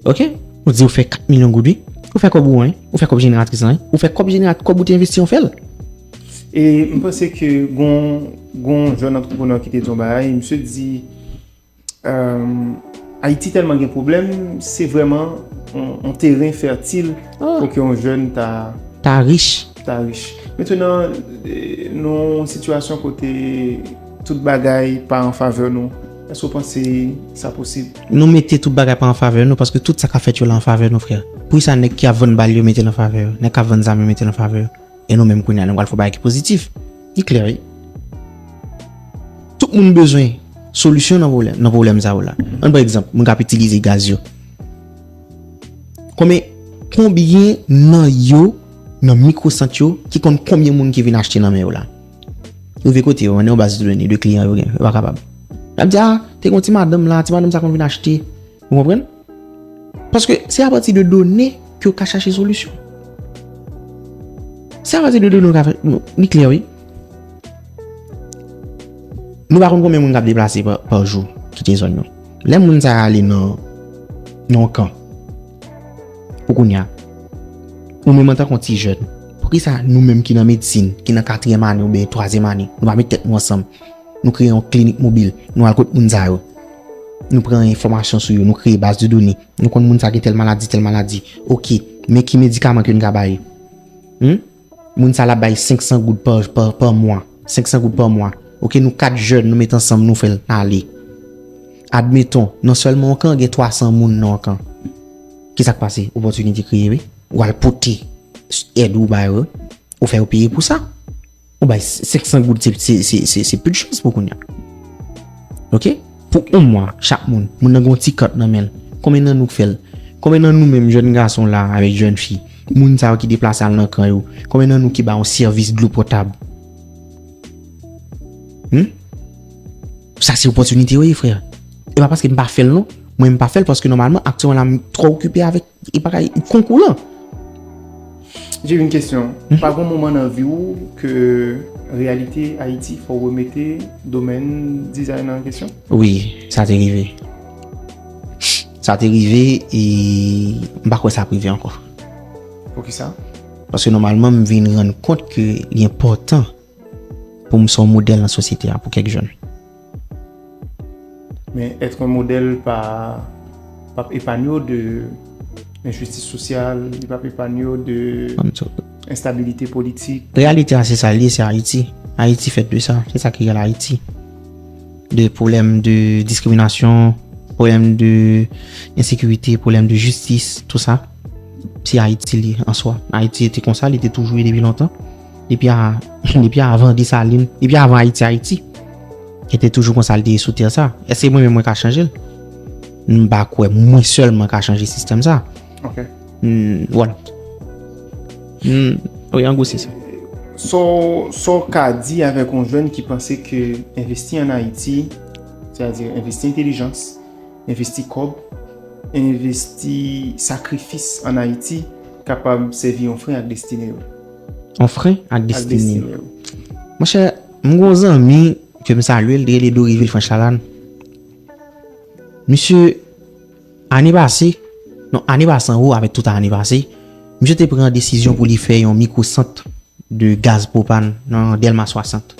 Ok? Ou di ou fè kat milyon goud, wi. Ou fè kòb ou an, wi. Ou fè kòb jeneratris lan, wi. Ou fè kòb jenerat-, kòb ou te envesti, ou fè l. E m panse ke gon, gon jèn antreprenè ki te di yon bagay, misye di, euh, Ayiti tèlman gen pwoblèm, se vrèman yon, yon teren fètil Ah. pou ke yon jèn ta, Ta rich. ta rich. Mentnan, eh, nou yon sitiyasyon kote tout bagay pa an favè nou. Èske w panse sa posib? Nou mete tout bagay pa an favè nou, paske tout sa k ap fèt yo la an favè nou, frè. Poukisa nèg ki ap vann bal yo mete l an favè yo? Nèg k ap vann zam yo mete l an favè yo? E nou menm kounye a, nou pral fè yon bagay ki pozitif. Li klè, wi. Tout moun bezwen solisyon nan pwoblèm, nan pwoblèm sa yo la. Ann pran egzanp, moun k ap itilize gaz yo. Konbyen, konbyen nan yo, nan mikwosant yo, ki konn konbyen moun ki vin achte nan men yo la? Yo rive kote yo, nan yon baz de done de kliyan yo gen, yo pa kapab. Y ap di, a, te gen yon ti madanm la, ti madanm sa konn vin achte. Ou konprann? Paske se apati de done ke w ka chache solisyon. Se apati de done w ka fè, li klè, wi. Nou pa konn konbyen moun k ap deplase pa, pa jou kite zòn yo. Lè moun sa yo ale nan, nan yon kan, pou kounye a, ou menm antanke yon ti jèn, poukisa nou menm ki nan medsin, ki nan katriyèm ane oubyen twazyèm ane, nou pa met tèt nou ansanm, nou kreye yon klinik mobil, nou al kot moun sa yo, nou pran enfòmasyon sou yo, nou kreye baz de done, nou konn moun sa gen tèl maladi, tèl maladi. Oke, men ki medikaman ke n ka ba yo? Hmm? Moun sa l ap bay senk san goud pa, pa, pa mwa. Senk san goud pa mwa. Oke, nou kat jèn, nou met ansanm, nou fè l ale. Admeton, nan sèlman yon kan, gen twa san moun nan yon kan. Kisa k pase? Opòtinite kreye, wi. Ou al pote èd ou ba yo, ou fè yo peye pou sa. Ou bay senk san goud, se, se, se, se, se pil chans pou kounye a. Oke? Pou yon mwa, chak moun, moun nan gen yon ti kat nan men l. Konbyen nan nou k fè l? Konbyen nan nou menm, jèn gason la, avèk jèn fi, moun sa yo ki deplase al nan kan yo, konbyen nan nou ki ba yon sèvis dlo potab? Hmm? Sa se opòtinite yo ye, frè. E pa paske m pa fè l non. Mwen m pa fè l paske nòmalman aktyèlman la m twò okipe avèk e bagay konkou lan. J'ai une question. Pa gen moman nan vi w ke reyalite Ayiti fè w remete domèn dizay nan kesyon? Wi, sa te rive. Sa te rive e m pa kwè sa ap rive ankò. Poukisa? Paske nòmalman m vin rann kont ke li enpòtan pou m se yon modèl nan sosyete a pou kèk jèn. Men èt yon modèl pa p ap epanye w de enjistis sosyal, li p ap epanye w de enstabilite politik. Reyalite a se sa l ye, se Ayiti. Ayiti fèt de sa, se sa ki reyèl Ayiti. De pwoblèm de diskriminasyon, pwoblèm de ensekirite, pwoblèm de jistis, tou sa. Se Ayiti li an swa. Ayiti te konsa, li te toujou ye depi lontan. Depi a, depi avan Desalin, depi avan Ayiti Ayiti. Li te toujou konsa, li te ye sou tè sa. Èske mwen menm mwen ka chanje l? M pa kwè mwen sèlman ka chanje sistèm sa. Ok. Hmm, voilà. Hmm, wi, an gwo se sa. Sa w ka di avèk yon jèn ki panse ke envesti an Ayiti, sètadi envesti entèlijans, envesti kòb, envesti sakrifis an Ayiti kapab sèvi yon fren ak destine yo? Yon fren ak destine yo. Monchè, m gen yon zanmi ke m salye, li rele Dorivyl Franch Lalanne. Misye, ane pase, non, ane pase an gwo, avèk tout ane pase, misye te pran desizyon pou li fè yon mikwosant de gaz pwopàn nan Dèlma swasant.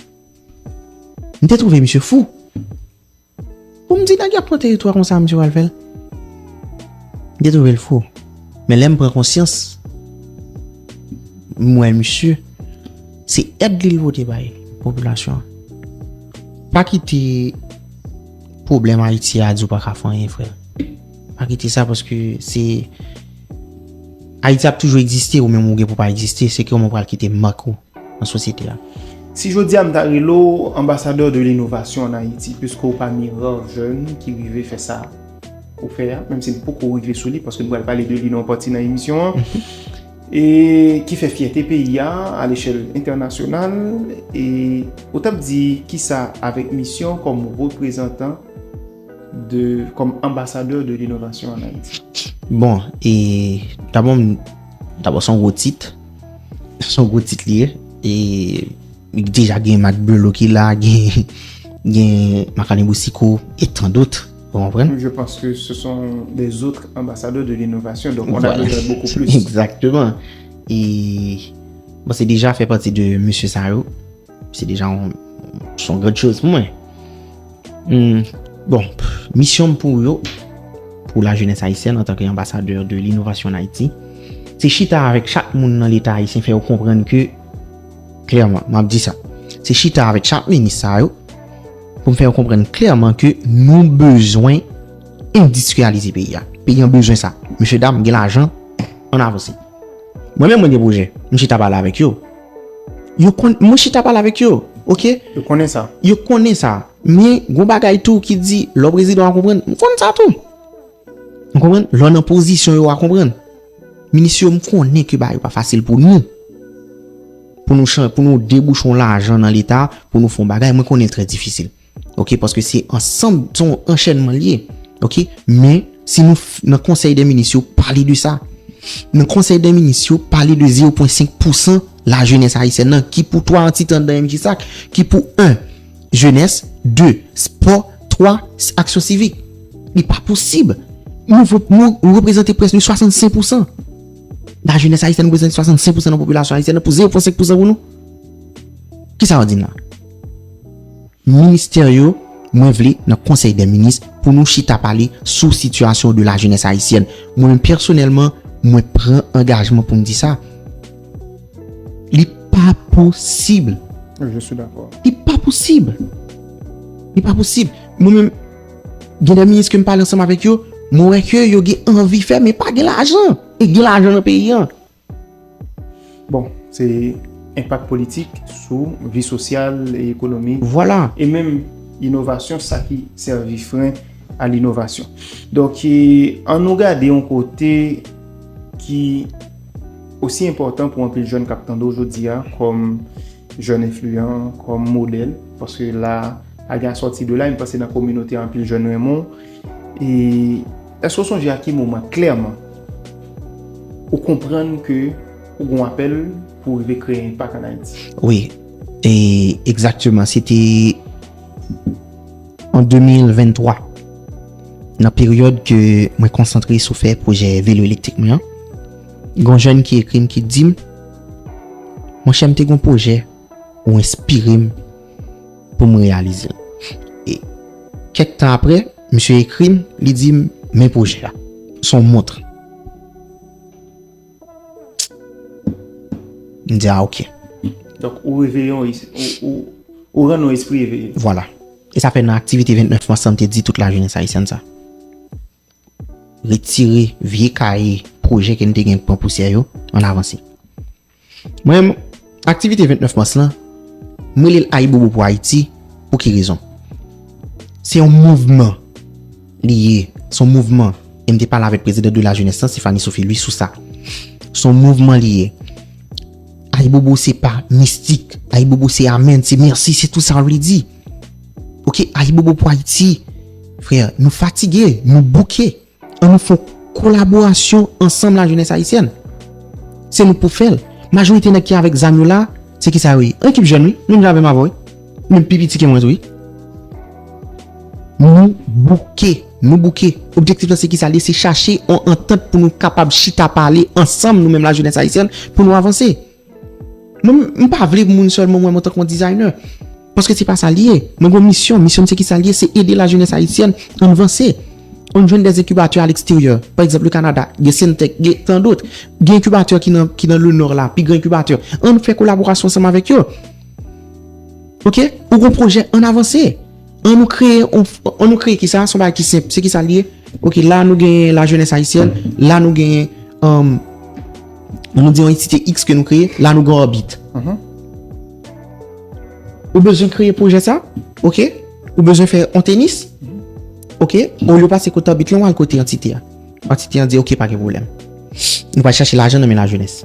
M te twouve misye fou. Pou m di nèg y ap pran teritwa konsa, misye pral fè l. M te twouve l fou. Men lè m pran konsyans, m wè misye, se èd li l pote bay popilasyon an. Pa kite pwoblèm Ayiti a di w pa ka fè anyen, frè. Pa kite sa, paske se Ayiti ap toujou egziste, ou menm ou gen pou pa egziste, se kòman w pral kite mak ou nan sosyete a. Si jodi a m ta rele w anbasadè de l'innovation en Haïti, puisque w pami rare jeunes ki rive fè sa ou fè a, menm si n poko rive sou li, paske nou pral pale de li nan yon pati nan emisyon an, e ki fè fyète peyi a a lechèl entènasyonal, e ou t ap di kisa avèk misyon kòm reprezantan de, kòm anbasadè de l'innovation en Haïti? Bon, e dabò, m, dabò se yon gwo tit, se yon gwo tit li ye, e deja gen Marc Belot ki la, gen, gen Marc-Alain Boucicaut, e tant d'autres, ou konprann? Je pense que ce sont des autres ambassadeurs de l'innovation, donc on a besoin de beaucoup plus. Exactement. E, bon, se deja fè pati de mesye sa yo. Se deja yon, se yon gran choz pou mwen. Hmm, bon, misyon m pou yo, pou la jeunesse haïtienne antanke anbasadè de l'innovation en Haïti, se chita avèk chak moun nan Leta ayisyen, fè yo konprann ke, klèman, m ap di sa, se chita avèk chak minis sa yo, pou m fè yo konprann klèman ke nou bezwen endistriyalize peyi a. Peyi an bezwen sa. Mesye dam, gen lajan, ann avanse. Mwen menm, mwen gen pwojè. M chita pale avèk yo. Yo konn, mwen chita pale avèk yo. Oke? Yo konnen sa. Yo konnen sa. Men, gon bagay tou ki di, lè w prezidan w a konprann. M konn sa tou. Ou konprann? Lè w nan pozisyon yo w a konprann. Minis yo, m konnen ke bagay yo pa fasil pou nou. Pou nou chan, pou nou debouche yon lajan nan Leta, pou nou fè yon bagay, mwen konnen l trè difisil. Oke, paske se ansanm, se yon anchènman l ye. Oke, men si nou f-, nan konsèy dè minis yo pale de sa, nan konsèy dè minis yo pale de zewo pwen senk pousan lajenès ayisyèn nan ki pou twa antitan anndan M J S A C, ki pou en jenès, De, spò. Twa, aksyon sivik. Li pa posib. Nou, nou, nou reprezante prèske swasannsenk pousan. Lajenès ayisyèn reprezante swasannsenk pousan nan popilasyon ayisyèn nan pou zewo pwen senk pousan pou nou. Kisa w di m la? Ministè yo, mwen vle nan Konsèy dè Minis pou nou chita pale sou sitiyasyon de lajenès ayisyèn. Mwen menm pèsonèlman, mwen pran angajman pou m di sa. Li pa posib. Je suis d'accord. Li pa posib. Li pa posib. Mwen menm, gen de minis ke m pale ansanm avèk yo, mwen wè ke yo gen anvi fè, men pa gen lajan. E gen lajan nan peyi an. Bon, se enpak politik sou vi sosyal e ekonomik. Vwala. E menm inovasyon, sa ki sèvi fren a l'innovation. Donk, e, ann nou gade yon kote ki osi enpòtan pou anpil jèn k ap tande w jodi a, kòm jèn enfliyan, kòm modèl, paske la, a gen a sòti de la, m panse nan kominote a anpil jèn renmen w. E èske w sonje a ki moman klèman ou konprann ke ou gen yon apèl pou w rive kreye enpak ann Ayiti? Wi, e egzakteman, se te an de mil venntwa, nan peryòd ke mwen konsantre sou fè pwojè velo elektrik mwen an, gen yon jèn ki ekri m, ki di m, monchè, m te gen yon pwojè, ou enspire m pou m reyalize l. E kèk tan apre, misye ekri m, li di m, men pwojè a. Se yon mont. M di, a, oke. Donk, ou reveye yon, ou, ou, ou rann yon espri eveye. Vwala. E sa fè nan aktivite vennèf mas la, m te di tout lajenès ayisyèn sa. Retire vye kaye pwojè ke n te gen pran pousyè yo, ann avanse. Mwen, aktivite vennèf mas lan, m rele l Ayibobo pou Ayiti. Pou ki rezon? Se yon mouvman li ye. Se yon mouvman. E m te pale avèk prezidan de la jeunesse lan, Stéphanie Sophie Louis, sou sa. Se yon mouvman li ye. Ayibobo se pa mistik. Ayibobo se amèn, se mèsi, se tout sa l vle di. Oke, Ayibobo pou Ayiti. Frè, nou fatige, nou bouke. An nou fè yon kolaborasyon ansanm lajenès ayisyèn. Se nou k pou fè l. Majorite nèg ki avèk zam yo la, se kisa yo ye? Yon ekip jèn wi, menm jan avè m avè w wi. Menm pi piti ke mwen tou wi. Nou bouke, nou bouke. Objektif la se kisa l ye? Se chache yon antant pou nou kapab chita pale ansanm nou menm lajenès ayisyèn pou nou avanse. Mwen, m pa vle pou moun sèlman wè mwen tankou yon designer. Paske se pa sa l ye. Mwen gen yon misyon. Misyon m se kisa l ye? Se ede lajenès ayisyèn ann vanse. Ann jwenn des incubateurs à l'extérieur. Pa egzanp, le Canada, gen Syntec, gen tant d'autres. Gen incubateurs ki nan, ki nan le nò la, pi gran incubateurs. Ann fè kolaborasyon ansanm avèk yo. Oke? Ou gen yon pwojè, ann avanse. Ann nou kreye, ann nou kreye kisa? Se yon bagay ki senp. Se kisa l ye? Oke, la nou gen lajenès ayisyèn, la nou gen, um, ann nou di yon antite X ke nou kreye, la nou gen yon òbit. Ou bezwen kreye pwojè sa? Oke? Ou bezwen fè yon tenis? Oke? Olye w pase kote òbit lan, w al kote antite a. Antite an di, oke, pa gen pwoblèm. Nou pral chache lajan nan men lajenès.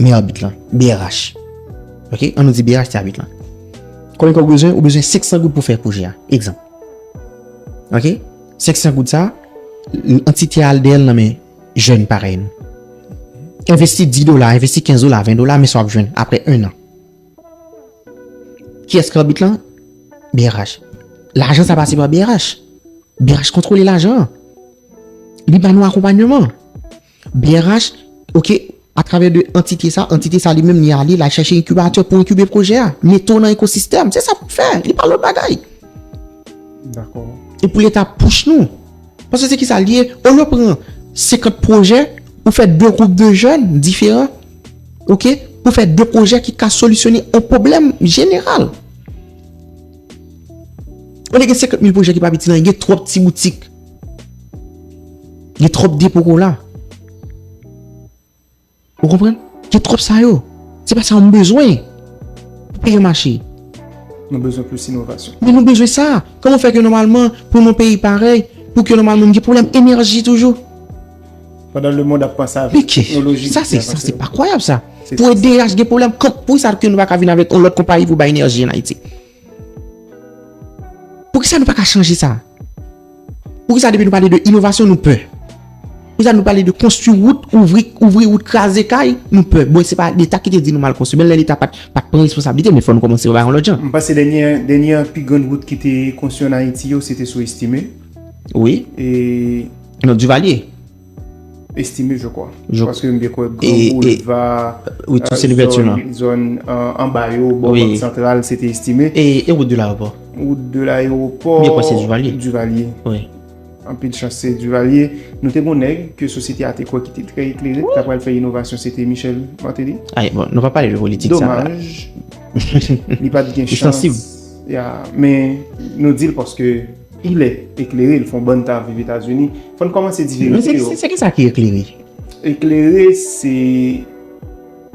Men òbit lan, B R H. Oke? Ann nou di B R H se abit lan. Konbyen kòb ou bezwen? Ou bezwen senk san goud pou fè pwojè a. Egzanp. Oke? Senk san goud sa, antite a al dèyè l nan men jèn parèy nou. Envesti dis dola, envesti kenz dola, ven dola, men sa w ap jwenn apre en an. Kiyès ki abit lan? B R H. Lajan sa pase pa B R H. B R H kontwole lajan an. Li ba nou akonpayman. B R H, oke, atravè de antite sa, antite sa li menm li ale, l al chèche enkibatè pou enkibe pwojè a. Mete w nan ekosistèm. Se sa pou l fè. Li pa lòt bagay. Dakò. E pou Leta push nou. Paske se kisa l ye? Olye w pran senkant pwojè, ou fè de gwoup de jèn diferan, oke? Pou fè de pwojè ki ka solisyone yon pwoblèm jeneral. Olye gen senkant mil pwojè ki pa piti nan, gen twòp ti boutik. Gen twòp depo kola. Ou konprann? Gen twòp sa yo. Se pa sa nou bezwen pou peyi an mache. Nou bezwen plis inovasyon. Men nou bezwen sa. Kòman fè ke nòmalman, pou yon peyi parèy, pou ke nòmalman nou gen pwoblèm enèji toujou? Pandan lemonn ap panse avèk teknoloji. Sa se, sa se pa kwayab sa. Pou E D H gen pwoblèm, poukisa ke nou pa ka vin avèk yon lòt konpayi pou bay enèji an Ayiti? Poukisa nou pa ka chanje sa? Poukisa depi nou pale de inovasyon, nou pè? Pou sa nou pale de konstwi wout, ouvri, ouvri wout, kraze kay, nou pè. Bon, se pa Leta ki te di nou mal konstwi, men lè Leta pa t, pa t pran responsablite, men fò nou kòmanse pa yon lòt jan. M panse dènyè, dènyè pi grann wout ki te konstwi ann Ayiti yo, se te sou Estimé. Wi. E non, Duvalier. Estimé, je crois. Je Paske m byen kwè Gran Boulva, wi, tout se Liberty, non? Zòn anba yo, bò Bank Santral, se te Estimé. E, e wout de l'aéroport? Wout de l'aéroport, m byen kwè se Duvalier. Duvalier. Wi. Anpil chans se Duvalier. Nou te gon nèg ke sosyete a te kwè ki te trè eklere, ki ta pral fè inovasyon, se te Michel Martelly. Ay, bon, nou pa pale de politik sa la. Domaj, li pa t gen chans. Li sansib. Ya, men nou di l paske il est éclairé, l fè yon bann tan ap viv Etazini. Fò n kòmanse diferansye yo. Se, se, se ki sa ki eklere? Eklere, se,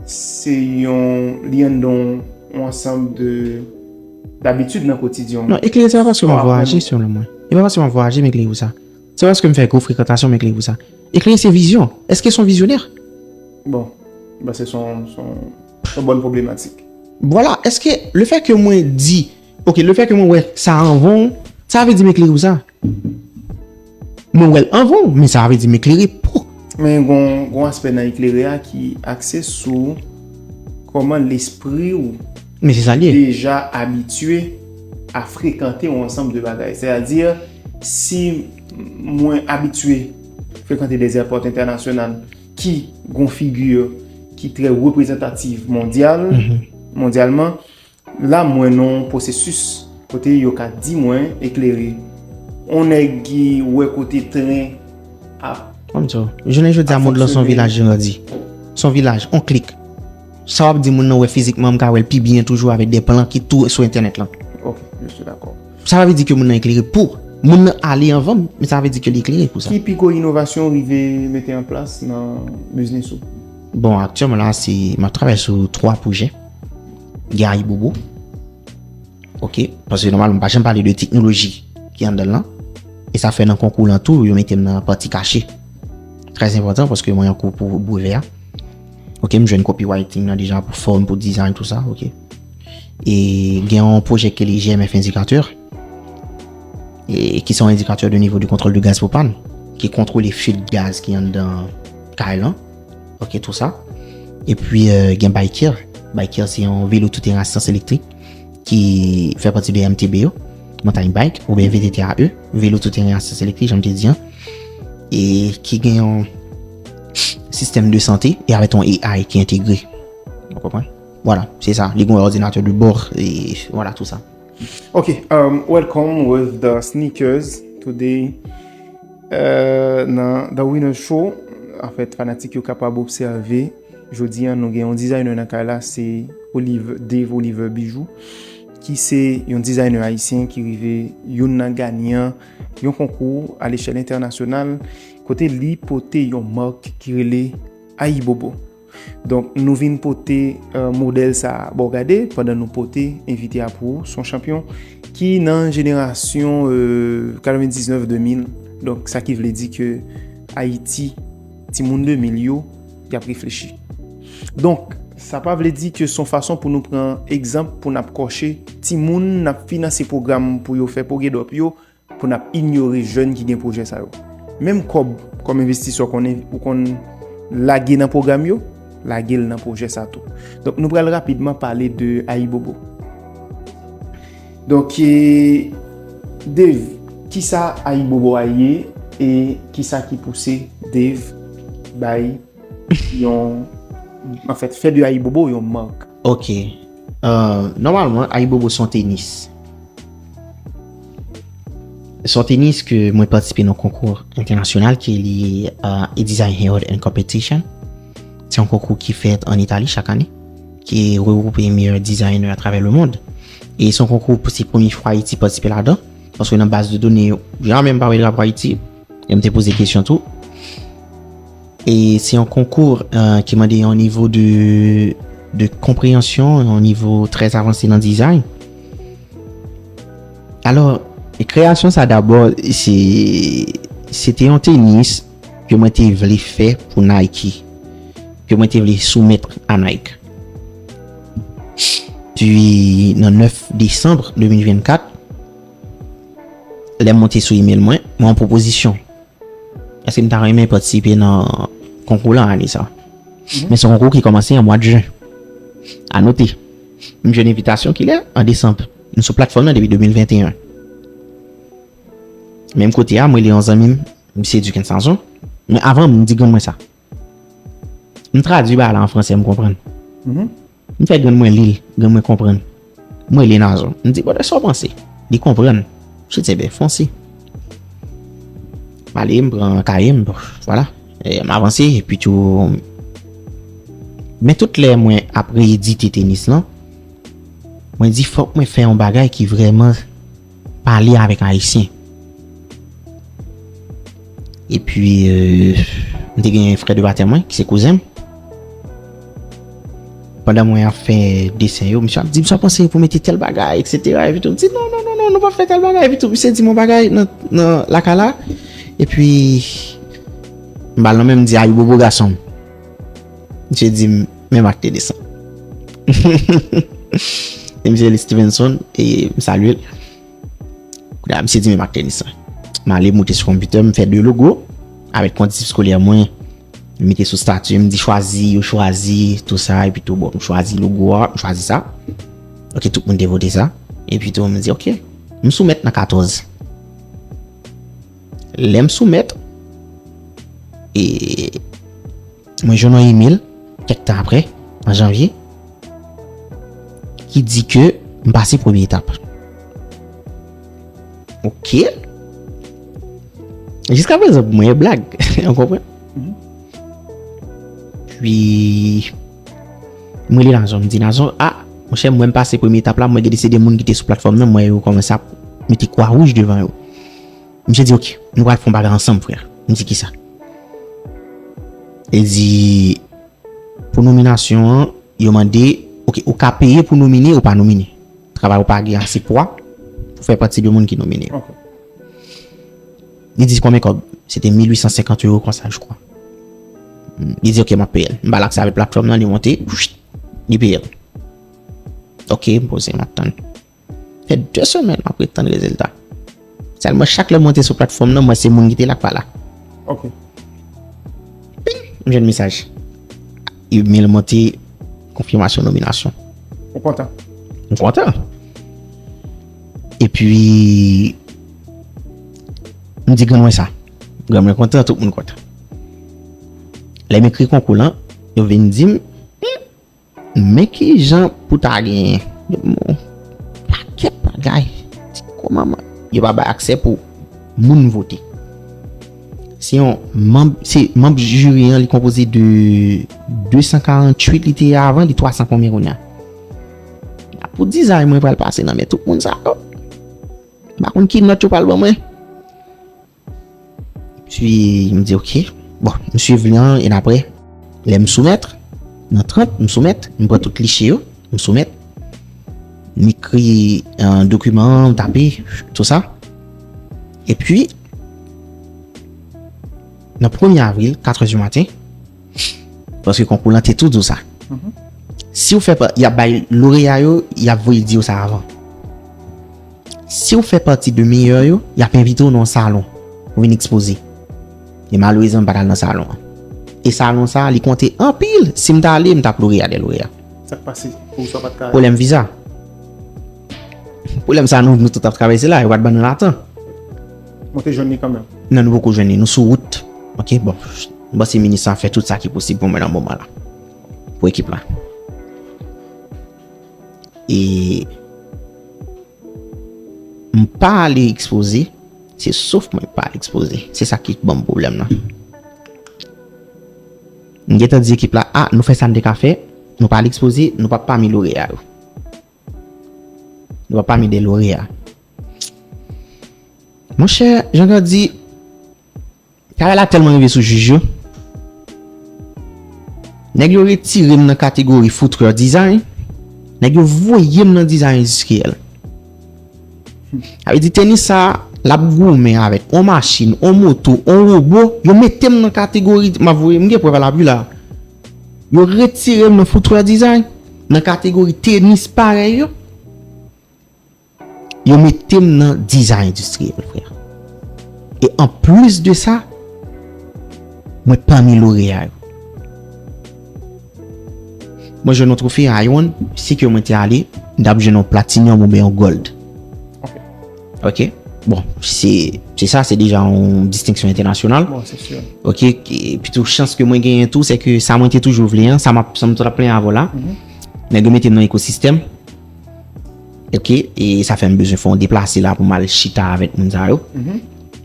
se yon, li anndan yon ansanm de, dabitid nan kotidyen w. Non, eklere, se pa paske m ap vwayaje sèlman mwen. E pa paske m ap vwayaje m eklere pou sa. Se pa paske m fè gwo frekantasyon m eklere pou sa. Eklere, se vizyon. Èske se yon vizyonè? Bon, m panse se yon, se yon, se yon bòn pwoblematik. Vwala, èske le fè ke mwen di, ok, le fè ke mwen wè sa anvan w, sa vle di m eklere pou sa? Mwen wè l anvan w, men sa vle di m eklere pou. Men gon, gon aspè nan eklere a ki akse sou kòman lespri w Men se sa l ye. deja abitye a frekante yon ansanm de bagay. Sètadi, si mwen abitye frekante de zèpòt entènasyonal ki gon figi ki trè reprezantatif mondyal, Mhm. mondyalman, la mwen nan yon pwosesis kote yo ka di mwen eklere. On nèg ki wè kote tren ap Kòm sa, jounen jodi a, ap mond lan se yon fonksyone. Vilaj, jan yo di. Se yon vilaj, on klik. Sa w ap di moun nan wè fizikman, m ka wè l pi byen toujou avèk de plan ki tou sou entènèt lan. Ok, je suis d'accord. Sa pa vle di ke moun nan eklere pou. Moun nan ale anvan m, men sa vle di ke li eklere pou sa. Ki pi gwo inovasyon w rive mete an plas nan biznis ou? Bon, aktyèlman la, se, m ap travay sou twa pwojè. Gen Ayibobo. Ok? Paske nòmalman, m pa janm pale de teknoloji ki anndan l lan. E sa fè nan konkou lan tou, yo mete m nan pati kache. Trè enpòtan paske mwen an kou pou brevè a. Ok, m jwenn copywriting nan deja pou fòm, pou design, tou sa, ok. E gen yon pwojè ki rele G M F Indicateur, e ki se yon indikatè de nivo de kontwòl de gaz pwopàn, ki kontwole fil gaz ki anndan kay lan. Ok, tou sa. Epi, euh, gen Bike Care. Bike Care se yon velo tou teren asistans elektrik ki fè pati de M T B yo, Mountain Bike, oubyen V T T A E, velo tou teren asistans elektrik, jan m te di an, e ki gen yon sistèm de sante e avèk yon A I ki entegre. Ou konprann? Vwala, se sa. Li gen yon òdinatè de bò, e vwala, tou sa. Ok, um, welcome with the sneakers today. Euh, nan The Winner Show, anfèt, fanatik yo kapab obsève, jodi a, nou gen yon designer nan kay la, se Olive, Dave Oliver Bijou, ki se yon designer ayisyen ki rive youn nan ganyan yon konkou a lechèl entènasyonal, kote li pote yon mak ki rele Ayibobo. Donk, nou vin pote, euh, modèl sa a ba w gade, pandan nou pote envite a pou ou, se yon chanpyon ki nan jenerasyon, euh, katrevendiznèf de mil. Donk, sa ki vle di ke Ayiti, timoun de mil yo, y ap reflechi. Donk, sa pa vle di ke se yon fason pou nou pran egzanp, pou n ap kòche timoun, n ap finanse pwogram pou yo fè pogedòp yo, pou n ap inyore jèn ki gen pwojè sa yo. Menm kòb kòm envestisè w konnen, ou konn lage nan pwogram yo, lage l nan pwojè sa tou. Donk, nou pral rapidman pale de Ayibobo. Donk, e, Dave, kisa Ayibobo a ye e kisa ki pouse Dave bay yon, anfèt, fè de Ayibobo yon mak? Ok. Euh, nòmalman, Ayibobo se yon tenis. Se yon tenis ke mwen patisipe nan konkou entènasyonal ki li, euh, A Design Award and Competition. Se yon konkou ki fèt an Itali chak ane, ki regwoupe meyè designer atravè lemond. E se yon konkou pou se premye fwa Ayiti patisipe ladan, paske nan baz de done yo, janmen m pa wè drapo Ayiti, e m te poze kesyon tou. E se yon konkou, euh, ki mande yon nivo de, de konpreyansyon, yon nivo trè avanse nan dizay. Alò, kreyasyon sa dabò, se, se te yon tenis ke mwen te vle fè pou Nike, ke mwen te vle soumèt a Nike. Pi, nan nèf desanm de mil vennkat, lè m monte sou email mwen, mwen yon pwopozisyon. Èske m ta renmen patisipe nan konkou lan ane sa? Men se yon konkou ki kòmanse an mwa jen. Anote, m jwenn envitasyon kilè? An desanm. M sou platfòm nan depi de mil venteyen. Menm kote a, m rele yon zanmi m, misye Duken Sazon. Men avan, m di grann mwen sa. M tradui bagay la an fransè, m konprann. M fè grann mwen li l, grann mwen konprann. M rele Nazon. M di, "Brother, sa w panse?" Li konprann. Misye di, "Ebyen, fonse." M ale, m pran kaye m, vwala. E, m avanse, epi tou, men tout lè mwen ap reyedite tenis lan, mwen di, "Fòk mwen fè yon bagay ki vrèman pale avèk Ayisyen." Epi, euh, m te gen frè de batè mwen, ki se kouzen m. Pandan mwen ap fè desen yo, misye ap di m, "Sa w panse pou mete tèl bagay, etsetera." Epi tou, m di, "Non, non, non, non, nou pa fè tèl bagay." Epi tou, misye di m yon bagay nan, nan lakay la. Epi, m ba l nan men, m di, "Ayibobo gason m." Misye di m, "Men m ak tenis lan." E misye rele Stevenson, e m salye l. Kounye a, misye di, "Men m ak tenis lan." M ale, m moute sou konpitè, m fè de logo avèk kondisip eskolè mwen. M mete sou stati, m di, "Chwazi, yo chwazi, tou sa," epi tou, bon, m chwazi logo a, m chwazi sa. Ok, tout moun te vote sa. Epi tou, m di, "Ok." M soumèt nan katòz. Lè m soumèt, e mwen jwenn yon imèl kèk tan apre, an janvye, ki di ke m pase premye etap. Ok. Jiska prezan, pou mwen, e blag. Ou konprann? Pi, mwen rele Nazon, m di, "Nazon, a, monchè, mwen m pase premye etap la, mwen gen de se de moun ki te sou platfòm nan, mwen yo kòmanse ap mete kwa wouj devan yo." Misye di, "Ok, nou pral fè yon bagay ansanm, frè." M di, "Kisa?" Li di, "Pou nominasyon an, yo mande, ok, ou ka peye pou nomine, ou pa nomine. Travay ou pa gen ase pwa pou fè pati de moun ki nomine yo." Ok. Li di, "Konbyen kòb?" Se te mil uit san senkant euro konsa, je crois. Li di, "Ok, m ap peye l." M ba l aksè avèk platfòm nan, li monte, li peye l. Ok, m poze, m ap tann. Fè de semèn m ap ret tann rezilta. Sèlman chak lè m monte sou platfòm nan, m wè se moun ki te la k pa la. Ok. Ping! M jwenn mesaj. Imèl monte, konfimasyon nominasyon. Ou kontan? M kontan. Epi, m di grann mwen sa. Grann mwen kontan, tout moun kontan. Lè m ekri konkou lan, yo vin di m, Men kijan pou ta genyen yon pakèt bagay. Ti kòmanman. Yo pa bay aksè pou moun vote. Se yon manm, se manm jiri an, li konpoze de de san karanntuit li te ye avan, li twa san konbyen kounye a. Pou dizay mwen pral pase nan men tout moun sa yo. M pa konn ki nòt yo pral ban mwen. Epi, m di, "Ok." Bon, m swiv li an, e apre, lè m soumèt, nan trant, m soumèt, m pran tout kliche yo, m soumèt. M ekri, euh, dokiman an, m tape, tou sa. Epi, nan premye avril, katrè di maten, paske konkou lan te tou di w sa. Si w fè pa, y ap bay loreya yo, y ap voye di w sa avan. Si w fè pati de meyè yo, y ap envite w nan yon salon pou vin ekspoze. E malerezman, m pa t al nan salon an. E salon sa a, li konte anpil. Si m t ale, m t ap loreya dè loreya. Sa k pase? Poukisa w pa t ka? Pwoblèm viza. Pwoblèm sa a, nou, nou tout ap travèse la, yo pa t ban nou ladan. Mwen te jwenn li kanmenm. Non, nou poko jwenn li. Nou sou wout. Ok, bon. M panse minis lan fè tout sa ki posib pou mwen nan moman la. Pou ekip la. E m pa ale ekspoze, se sof mwen pa ale ekspoze. Se sa ki ban m pwoblèm nan. M gentan di ekip la, "A, nou fè sa n te ka fè, nou pa ale ekspoze, nou p ap pami loreya yo. Nou p ap pami de loreya." Monchè, Jean Gardy, travay la tèlman rive sou jij yo. Nèg yo retire m nan kategori foutrè dizay. Nèg yo voye m nan dizay endistriyèl. Sa vle di tenis sa, l ap goumen avèk on machin, on moto, on wobo. Yo mete m nan kategori, m ap voye, m gen prèv a lapi la. Yo retire m nan foutrè dizay, nan kategori tenis parèy yo. Yo mete m nan dizay endistriyèl, frè. E anplis de sa, Mwen pami loreya yo. Mwen jwenn yon twofe Iron, si ke mwen te ale, m t ap jwenn yon platinum oubyen yon gold. Ok. Bon, se se sa, se deja yon distenksyon entènasyonal. Bon, se si. Ok, e pi tou chans ke mwen genyen tou, se ke sa mwen te toujou vle an, sa m ap sa m t ap plenyen avè w la, nèg yo mete m nan ekosistèm. Ok, e sa fè m bezwen fè yon deplase la pou m al chita avèk moun sa yo.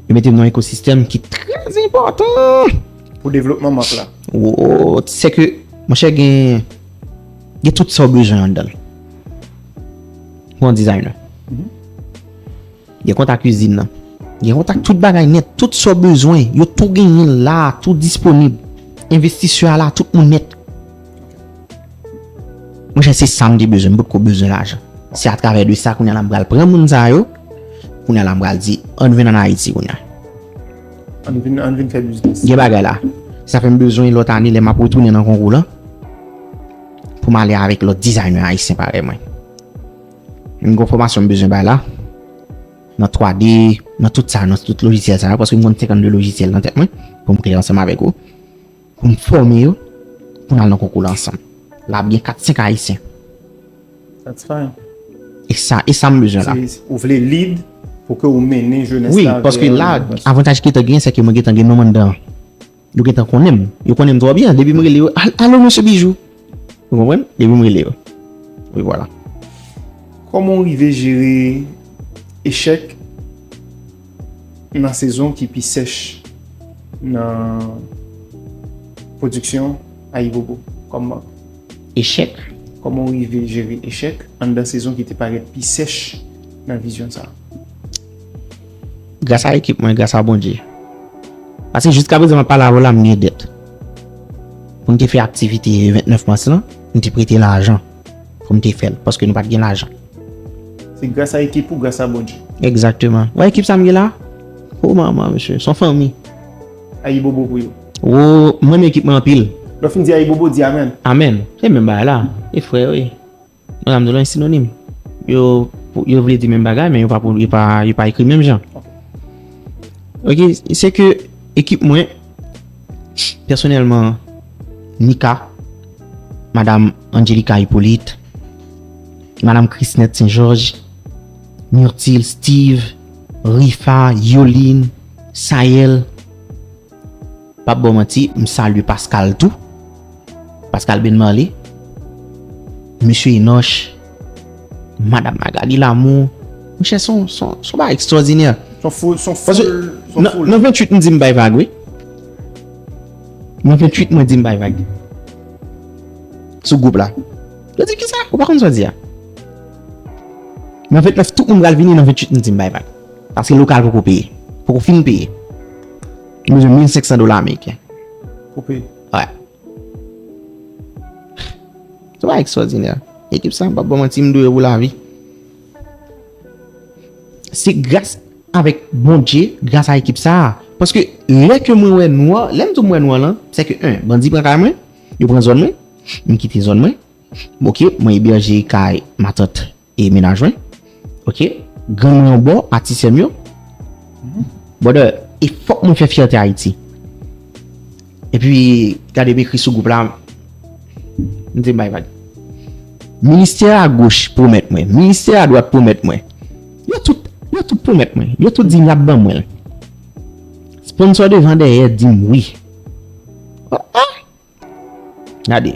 Yo mete m nan yon ekosistèm ki trè enpòtan. Pou devlopman mak la. Ou, se ke, monchè, gen, gen tout sa w bezwen anndan l. Pou yon designer. Gen kontak izin nan. Gen kontak tout bagay nèt. Tout sa w bezwen, yo tou genyen l la, tou disponib. Envestisè a la, tout moun nèt. Monchè, se sa m te bezwen, m potko bezwen lajan. Se atravè de sa, kounye a la m pral pran moun sa yo, kounye a la m pral di, ann vin ann Ayiti kounye a. Ann vin, ann vin fè biznis. Gen bagay la. Sa fè m bezwen lòt ane, lè m ap retounen nan konkou lan, pou m ale avèk lòt designer ayisyen parèy mwen. M gen fòmasyon m bezwen bay la, nan twa D, nan tout sa, nan tout lojisyèl sa yo, paske m konn senkannde lojisyèl nan tèt mwen, pou m kreye ansanm avèk ou, pou m fòme yo, pou n al nan konkou la ansanm. La ap gen kat, senk ayisyen. That's fine. E sa, e sa m bezwen la. Se- Ou vle lead pou ke ou mennen jenès Wi, la paske vè- la, avantaj ki gentan genyen, se ke mwen gentan gen nonm anndan. Yo gentan konnen m. Yo konnen m twò byen. Depi m rele yo, "Al- alo, mesye Bijou." Ou konprann? Depi m rele yo. Wi, vwala. Kòman w rive jere echèk nan sezon ki pi sèch nan pwodiksyon Ayibobo kòm mak? Echèk. Kòman w rive jere echèk anndan sezon ki te parèt pi sèch nan vizyon sa a? Gras a ekip mwen, gras a Bondye. Paske jiska prezan m ap pale avè w la, m gen dèt. Pou m te fè aktivite vennèf mas lan, m te prete lajan pou m te fè l, paske nou pa t gen lajan. Se gras a ekip ou, gras a Bondye. Egzakteman. Wè ekip sa m gen la? O manman, mesye, se yon fanmi. Ayibobo pou yo. O, mwen renmen ekip mwen anpil. Lè w fin di Ayibobo, di amèn. Amèn. Se menm bagay la. E frè yo ye. Mwen la m di w lan, e sinonim. Yo, yo vle di menm bagay, men yo pa, pou- yo pa, yo pa ekri menm jan. Ok, se ke ekip mwen, pèsonèlman, Nika, Madam Angelica Hyppolite, Madam Chrisnette Saint-Georges, Myrtil, Steve, Rifa, Yoline, Sayèl, p ap ba w manti, m salye Pascal tou. Pascal Ben Marley, Mesye Enoch, Madam Magali Lamour. Monchè, se yon se yon- se yon bagay ekstwòdinè. Son foul, son Paske foul, son nan, foul. Nan venntuit, m di m bay vag, wi. Nan venntuit, mwen di m bay vag. Sou gwoup la. Yo di, "Kisa? Ou pa konn sa w di a?" Nan vennèf, tout moun pral vini, nan venntuit, m di m bay vag. Paske lokal poko peye. Poko fin peye. M bezwen mil senk san dola ameriken. Pou peye. Wè. Se pa ekstwòdinè. Ekip sa, m p ap ba w manti, m dwe yo pou lavi. Se gras avèk Bondye, gras a ekip sa a. Paske lè ke mwen wè nwa, lè m di w m wè nwa lan, se ke, en, bandi pran kay mwen, yo pran zòn mwen, m kite zòn mwen. Ok, mwen ebèje kay matant e mennaj mwen. Ok, grann mwen yon bò, atis sè m yo. Brother, e fòk mwen fè fyète Ayiti. Epi, gade m ekri sou gwoup la, m di m bay vag. Ministè a goch pwomèt mwen, ministè a dwat pwomèt mwen. Yo tout, yo tout pwomèt mwen. Yo tout di m y ap ban mwen l. Sponsor devan dèyè di m wi. Ah, ah. Gade.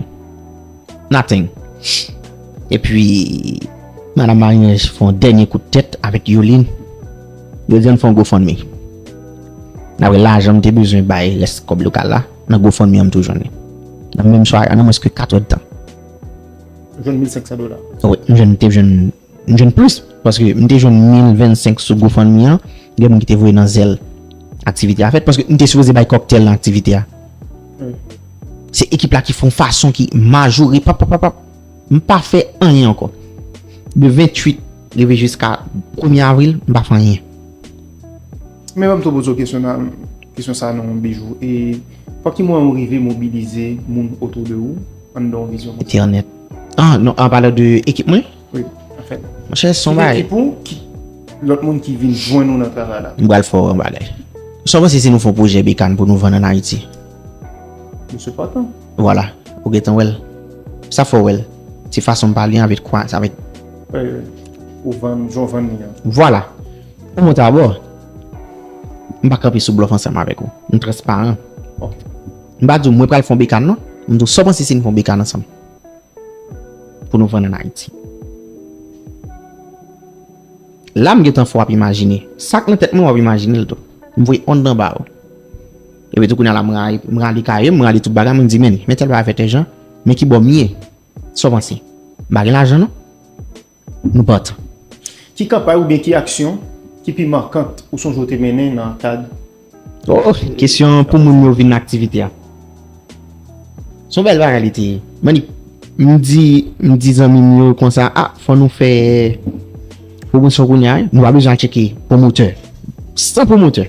Nothing. Epi, Madam Marie-Ange fè yon dènye kout tèt avèk Yoline. Yo di ann fè yon GoFundMe. Apre lajan m te bezwen bay rès kòb lokal la, nan GoFundMe an m tou jwenn li. Nan menm sware a, nan mwens ke kat è d tan. Jwenn mil senk san dola. Wi, m jwenn, te jwenn, m jwenn plis. Paske m te jwenn mil vennsenk sou GoFundMe an, gen moun ki te voye nan zèl aktivite a fèt. Paske m te sipoze bay kòktèl nan aktivite a. Wi. Se ekip la ki fè yon fason ki majore, pap, pap, pap, pap. M pa fè anyen ankò. De venntuit rive jiska premye avril, m pa fè anyen. Men ban m tou poze w kesyon nan, kesyon sa non, Bijou. E pa ki mwayen ou rive mobilize moun otou de ou anndan yon vizyon konsa? Entènèt. Ah, non, an palan de ekip mwen? Wi, anfèt. Monchè, se yon Ki bagay. Ekip ou, ki lòt moun ki vin jwenn ou nan travay la? M pral fè w yon bagay. Sa w panse si nou fè yon pwojè bekàn pou nou vann ann Ayiti? Misye pòtan. Vwala, ou gentan wè l. Sa fè w wè l. Se fason m pale an avèk kwa, sa avèk. Ou vann, jan w vann li an. Vwala. Ou monte abò. M pa kanpe sou blòf ansanm avèk ou. M transparan. Ok. M pa di w mwen pral fè yon bekàn non. M di w sa w panse si n fè yon bekàn ansanm. Pou nou vann ann Ayiti. La m gentan fè w ap imajine. Sa k nan tèt mwen w ap imajine l tou. M voye onn nan ba w. Epi tou kounye a la m rale, m rale kay yo, m rale tout bagay, mwen di men, men tèl bagay fè tèl jan, men ki bò m ye. Sa w panse? M pa gen lajan non. Nou pòtan. Ki kanpay oubyen ki aksyon ki pi makant ou sonje w te mennen nan kad? Oh, kesyon pou moun yo vin nan aktivite a. Se yon bèl bagay li te ye. Mwen, m di, m di zanmi m yo konsa, a, fò nou fè pwomosyon kounye a, wi. Nou pa bezwen al tcheke pwomotè. San pwomotè.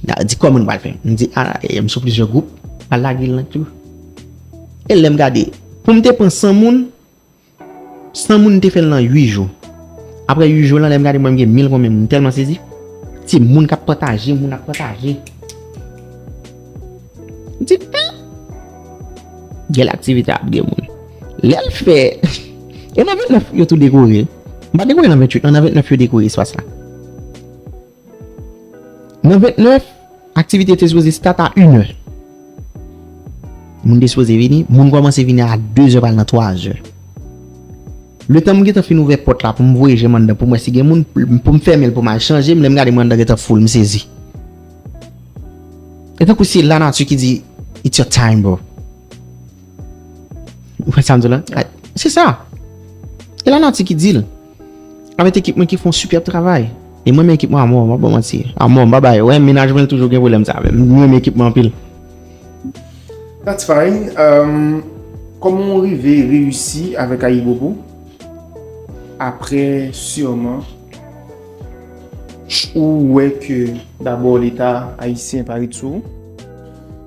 N a di kòman nou pral fè. M di, a, e, m sou plizyè gwoup, al lage l nan tou. E lè m gade, pou m te pran san moun, san moun te fè l nan uit jou. Apre uit jou lan, lè m gade mwen, m gen mil konbyen moun, m tèlman sezi. Se moun k ap pataje, moun ap pataje. M di, hmm, gen aktivite ap gen moun. Lè l fè, e nan vennèf yo tou dekore. M pa dekore nan venntuit, non, nan vennèf yo dekore espas la. Nan vennèf, aktivite te sipoze start a inè. Moun te sipoze vini, moun kòmanse vini a dezè pral nan twazè. Letan m gentan fin ouvè pòt la pou m voye je m anndan pou m wè si gen moun, pou m fèmen l pou m al chanje m, lè m gade mwen anndan gentan full, m sezi. E tankou se lanati ki di, it's your time, bro. Ou konprann sa m di w la? Se sa. E lanati ki di l. Avèk ekip mwen ki fè yon sipèb travay. E mwen menm ekip mwen a mò, m pa ba w manti. A mò, m pa bay. Wè, mennaj mwen toujou gen pwoblèm sa avè m. M renmen ekip mwen anpil. That's fine. Um, kòman w rive reyisi avèk Ayibobo? Apre, siman, ou wè ke dabò Leta ayisyen pa ret sou ou.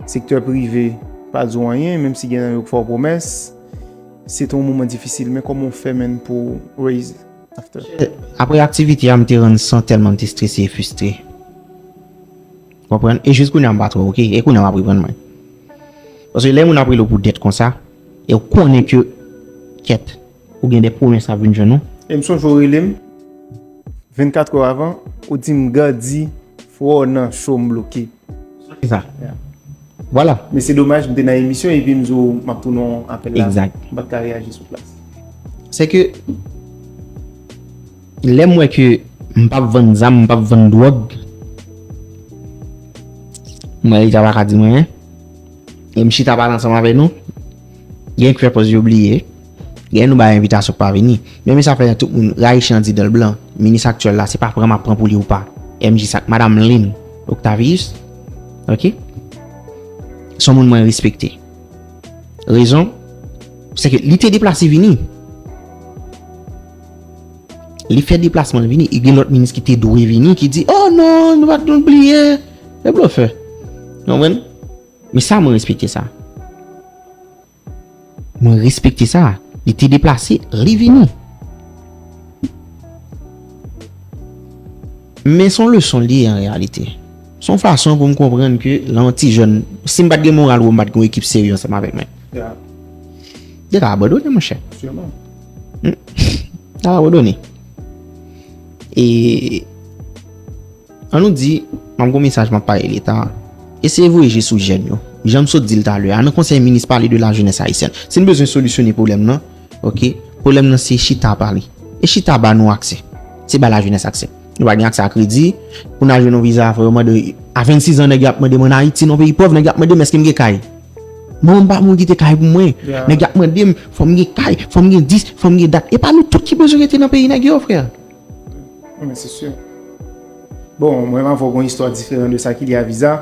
Sektè prive pa di w anyen, menm si gen nan yo k fè w pwomès. Se te yon moman difisil, men kòman w fè menm pou w raise after? Apre aktivite a, m te rann san tèlman m te strese e fristre. Konprann? E jis kounye a m pa twò oke. E kounye a m ap reprann mwen. Paske lè moun ap rele w pou dèt konsa, e w konnen ke, kèt, ou gen de pwomès k ap vin jwenn ou. E m sonje w rele m vennkat è avan, ou di m Gandhi, frè w nan cho m bloke. Se sa. Vwala. Men se domaj, m te nan emisyon epi m di w m ap tounen w apèl la. Egzak. M pa t ka reyaji sou plas. Se ke lè m wè ke m p ap vann zam, m p ap vann dwòg, m wè Leta pa ka di mwen anyen. E m chita pale ansanm avè nou. Gen k fè pòz yo bliye. Gen nou bay envitasyon k pa vini. Men, men sa fè tout moun rayi Chan di dan l blan. Minis aktyèl la, se pa pran m ap pran pou li ou pa. M J sa k Madanm Lynn Octavius. Oke? Se yon moun mwen respekte. Rezon, se ke li te deplase vini. Li fè deplasman l vini. E gen lòt minis ki te dwe vini, ki di, oh non, nou pa t, nou bliye. Se blofè. Ou konprann? Men sa, mwen respekte sa. Mwen respekte sa. Li te deplase, li vini. Men se yon leson li ye an reyalite. Se yon fason pou m konprann ke lè yon ti jèn, si m pa t gen moral ou m pa t gen yon ekip serye ansanm avèk mwen, yo ta abandone, monchè. Siman. Hmm. Yo ta abandone. E An nou di, m ap gon mesaj m ap pale Leta. Eseye voye je sou jèn yo. Jan m sot di l talè a, nan konsèy minis pale de lajenès ayisyèn. Si n bezwen solisyone pwoblèm nan, oke, pwoblèm nan se chita pale. E chita ba nou aksè. Se ba lajenès aksè. Nou pa gen aksè a kredi. Pou n al jwenn yon viza, fò yo mande, a vennsis an, nèg yo ap mande m ann Ayiti, nan peyi pòv, nèg yo ap mande m èske m gen kay. Mwen menm m pa moun ki te kay pou mwen. Nèg yo ap mande m, fò m gen kay, fò m gen dis, fò m gen dat. E pa nou tout ki bezwen rete nan peyi nèg yo, frè. Non, men se si. Bon, mwen menm avè w gon istwa diferan de sa ki lye a viza.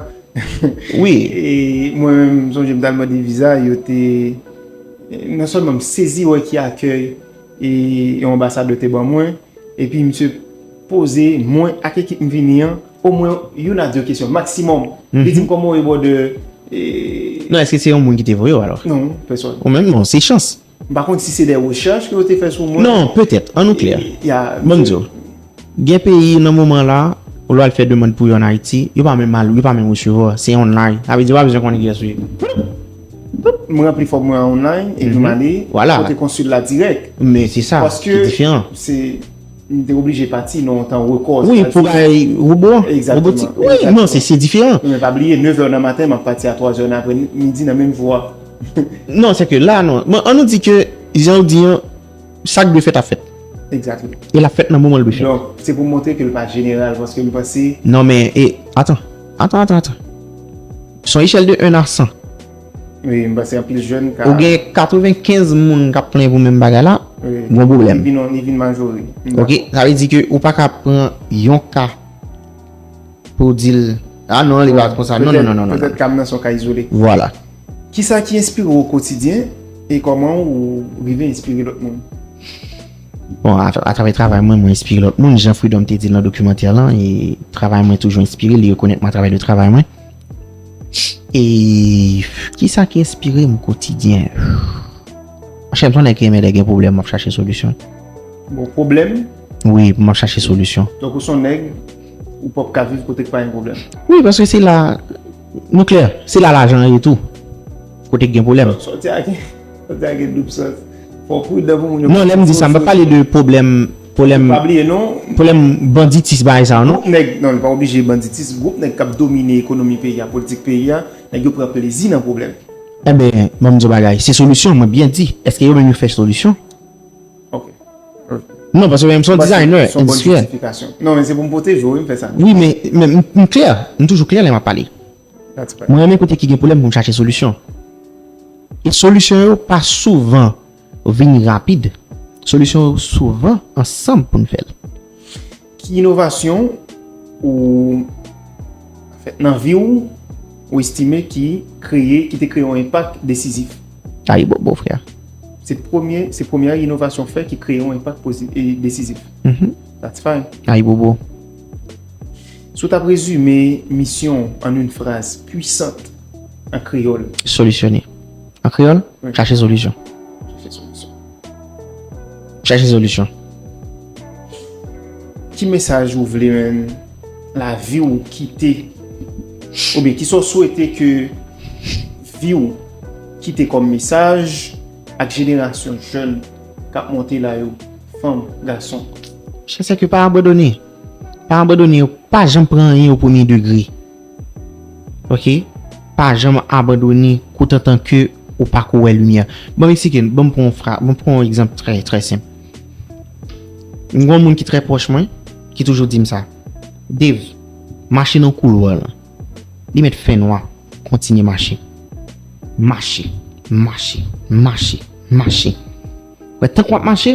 Wi. E mwen menm, m sonje m t al mande viza, yo te, non sèlman m sezi wè ki akèy e yon anbasadè te ban mwen, epi misye poze mwen ak ekip m vini an, omwen youn a de kesyon, maksimòm. Li di m kòman w ye bò de, e, non, èske se yon moun ki te voye w alò? Non, pèsòn. Ou menm, non, se chans. M pa konn si se de rechèch ke yo te fè sou mwen. Non, petèt. Ann nou klè. Ban m di w. Gen peyi nan moman la, Ou lè w al fè demann pou yo ann Ayiti, yo pa menm al, yo pa menm resevwa w. Se online. Sa vle di, yo pa bezwen konnen kiyès ou ye. M ranpli fòm mwen an online epi m ale Vwala. Kote konsil la dirèk. Men se sa, Paske ki diferan. se m te oblije pati nan yon tan rekò. Wi, pou bay wobo. Egzakteman, Wobotik. Wi, egzakteman. Non, se se diferan. Men pa bliye, nèf è nan maten, m ap pati a twa è nan apre midi nan menm jou a. Non, se ke la, non. Bon, an nou di ke, jan ou di an, sa k dwe fèt ap fèt. Exactly. E l ap fèt nan moman l dwe fèt. Donk, se pou m montre ke l pa jeneral, paske m panse. Non, men, e, atan, atan, atan, atan. Se yon echèl de un a san. Wi, m panse anpil jèn ka. Ou gen katrevenkenz moun k ap plenyen pou menm bagay la, Wi. gon pwoblèm. Li vin, li vin majori. Ok, sa vle di ke ou pa ka pran yon ka pou w di l, ah non, li pa konsa. Non, non, non, non, non. Petèt ka m nan se yon ka izole. Vwala. Kisa ki enspire w o kotidyen e kòman ou rive enspire lòt moun? Bon, a, atravè travay mwen, mwen enspire lòt moun. Jan Freedom te di l nan dokimantè lan, e travay mwen toujou enspire, li rekonèt mwen atravè de travay mwen. E kisa ki enspire m kotidyen? Monchè, m se yon nèg ki renmen lè gen pwoblèm, m ap chache solisyon. Bon, pwoblèm, Wi, m ap chache solisyon. Donk ou se yon nèg, ou p ap ka viv kote k pa gen pwoblèm. Wi, paske se la, nou klè, se la lajan an ye tou. Kote k gen pwoblèm. Sòti a gen, sòti a gen doub sans. Fò w pridan pou moun yo. Non, lè m di sa, m pa pale de pwoblèm, pwoblèm, Pa bliye non, pwoblèm banditis bagay sa yo, non. Gwoup nèg, non, li pa oblije banditis, gwoup nèg k ap domine ekonomi peyi a, politik peyi a, nèg yo pran plezi nan pwoblèm. Enben, ban m di w bagay, se solisyon, mwen byen di. Èske yo menm yo fè solisyon? Ok. Non, paske mwen menm se yon designer, Se yon bon endistriyèl. Jistifikasion. Non, men se pou m pwoteje w, wi, m fè sa. Wi, men, men m, m klè, m toujou klè lè m ap pale. That's fine. Mwen renmen kote ki gen pwoblèm pou m chache solisyon. E solisyon yo pa souvan vini rapid. Solisyon yo souvan ansanm pou n fè l. Ki inovasyon ou, anfèt, nan vi w, ou estime ki kreye, ki te kreye yon enpak desizif? Ayibobo, frè. Se premye, se premyè inovasyon w fè ki kreye yon enpak pozi- e desizif. Mhm. That's fine. Ayibobo. Si w t ap rezime misyon w an yon fraz pwisant an kreyòl. Solisyone. An kreyòl, Wi. Chache solisyon. Chache solisyon. Chache solisyon. Ki mesaj ou vle, men, lavi w kite, oubyen ki sa w swete ke vi w kite kòm mesaj ak jenerasyon jèn k ap monte la yo, fanm, gason? Chè, se ke pa abandone. Pa abandone, pa janm pran anyen o premye degre. Ok? Pa janm abandone koutantan ke ou pa ko wè limyè. Ban m eksplike, ban m pran yon fra, ban m pran yon egzanp trè, trè senp. M gen yon moun ki trè pwòch mwen, ki toujou di m sa. Dave, mache nan koulwa lan. Li mèt fè nwa, kontinye mache. Mache, mache, mache, mache. Wè, tank w ap mache,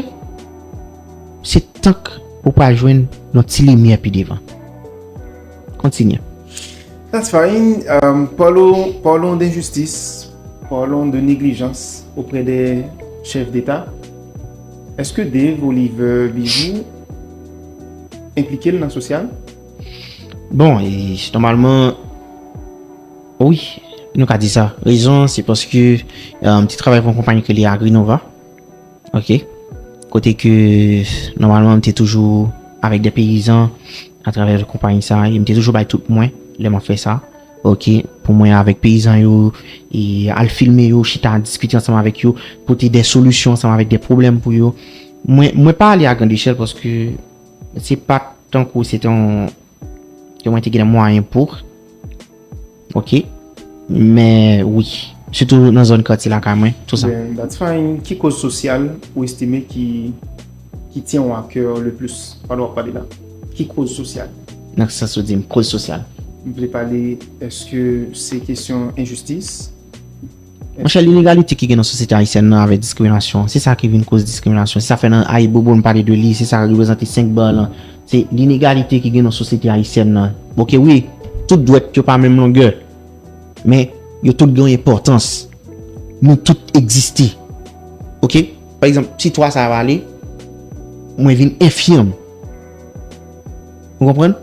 se tank ou pral jwenn yon ti limyè pi devan. Kontinye. That's fine. Um, parlons, parlons d'injustice, parlons de négligence auprès des chefs d'État. Èske Dave Oliver Bijou enplike l nan sosyal? Bon, e, nòmalman, wi, nou ka di sa. Rezon, se paske, e, m te travay pou yon konpayi ki rele Agrinova. Ok? Kote ke, nòmalman, m te toujou avèk de peyizan atravè konpayi sa. E m te toujou bay tout mwen, lè m ap fè sa. Ok? Pou mwen, avèk peyizan yo, e al filme yo, chita, diskite ansanm avèk yo, pote de solisyon ansanm avèk de pwoblèm pou yo. Mwen, mwen pa ale a grand echèl paske se pa tankou se te yon ke mwen te gen mwayen pou. Ok? Men wi, sitou nan zòn katye lakay mwen, tou sa. Ben, that's fine. Ki koz sosyal ou estime ki, ki tient à cœur le plus? Pale w ap pale la. Ki koz sosyal? Nan sans ou di m, koz sosyal. M vle pale, èske se kesyon enjistis? Monchè, linegalite ki gen nan sosyete ayisyèn nan avèk diskriminasyon, se sa ki vin koz diskriminasyon. Se sa fè nan Ayibobo n pale de li, se sa reprezante senk ba lan. Se linegalite ki gen nan sosyete ayisyèn nan. Ok, wi, tout dwèt yo pa menm longè. Men, yo tout gen yon enpòtans. Nou tout egziste. Ok? Pa egzanp, si twa sa a pale, mwen vin enfim. Ou konprann?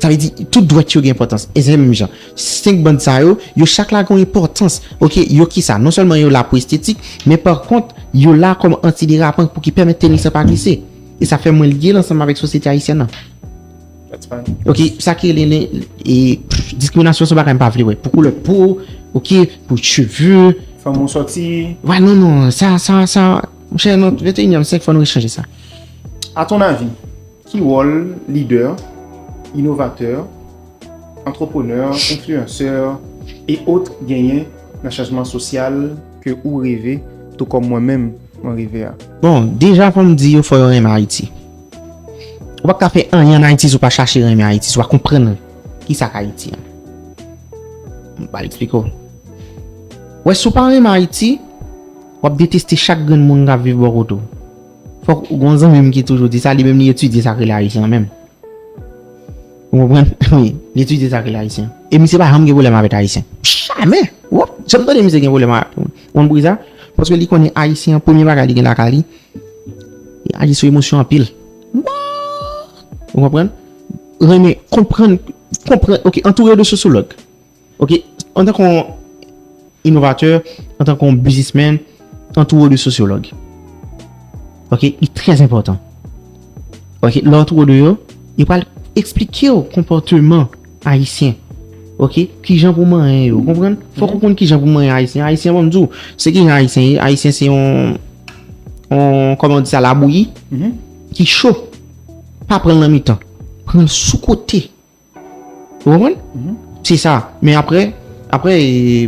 Sa vle di, tout dwèt yo gen enpòtans. E se menm jan. Senk band sa yo, yo chak la gen yon enpòtans. Ok, yo ki sa? Non sèlman yo la pou estetik, men pa kont, yo la kòm antiderapan pou ki pèmèt tenis lan pa glise. E sa fè mwen lye l ansanm avèk sosyete ayisyèn nan. That's fine. Ok, sa ki rele e, diskriminasyon se bagay m pa vle wè. Pou koulè po, ok, pou cheve. Fanm ou sòti. Wè, non, non, sa, sa, sa. Monchè, nan venteyinyèm syèk, fò nou rechanje sa. A ton avi, ki wòl lidè, inovatè, antreprenè, enfliyansè e ot genyen nan chanjman sosyal ke ou reve, tou kòm mwen menm, mwen reve a? Bon, deja fò m di yo fò yo renmen Ayiti. Ou pa ka fè anyen an Ayiti si w pa chache renmen Ayiti, si w pa konprann ki sa k Ayiti an. M pa eksplike w. Wè, si w pa renmen Ayiti, w ap deteste chak grenn moun k ap viv bò kote w. Fòk ou gon zanmi m ki toujou di sa, li menm li etidye sa k rele Ayisyen an menm. Ou konprann? Wi, li etidye sa k rele Ayisyen. E misye pa janm gen pwoblèm avèk Ayisyen. Jamè! Wop! Janm tande misye gen pwoblèm avèk moun. Ou konn poukisa? Paske li konnen Ayisyen an, premye bagay li gen lakay li, li aji sou emosyon anpil. Ou konprann? Renmen, konprann, konprann, ok, antoure de sosyològ. Ok, antanke yon inovatè, antanke yon biznismenn, antoure de sosyològ. Ok, li trè enpòtan. Ok, lè w antoure de yo, yo pral eksplike w konpòteman Ayisyen. Ok, kijan pou manyen yo, konprann? Fòk ou konn kijan pou manyen Ayisyen. Ayisyen, ban m di w, se kijan Ayisyen ye? Ayisyen se yon, yon, kòman di sa, labouyi ki cho. Pa pran l nan mitan. Pran l sou kote. Ou konprann? Se sa. Men apre, apre, e,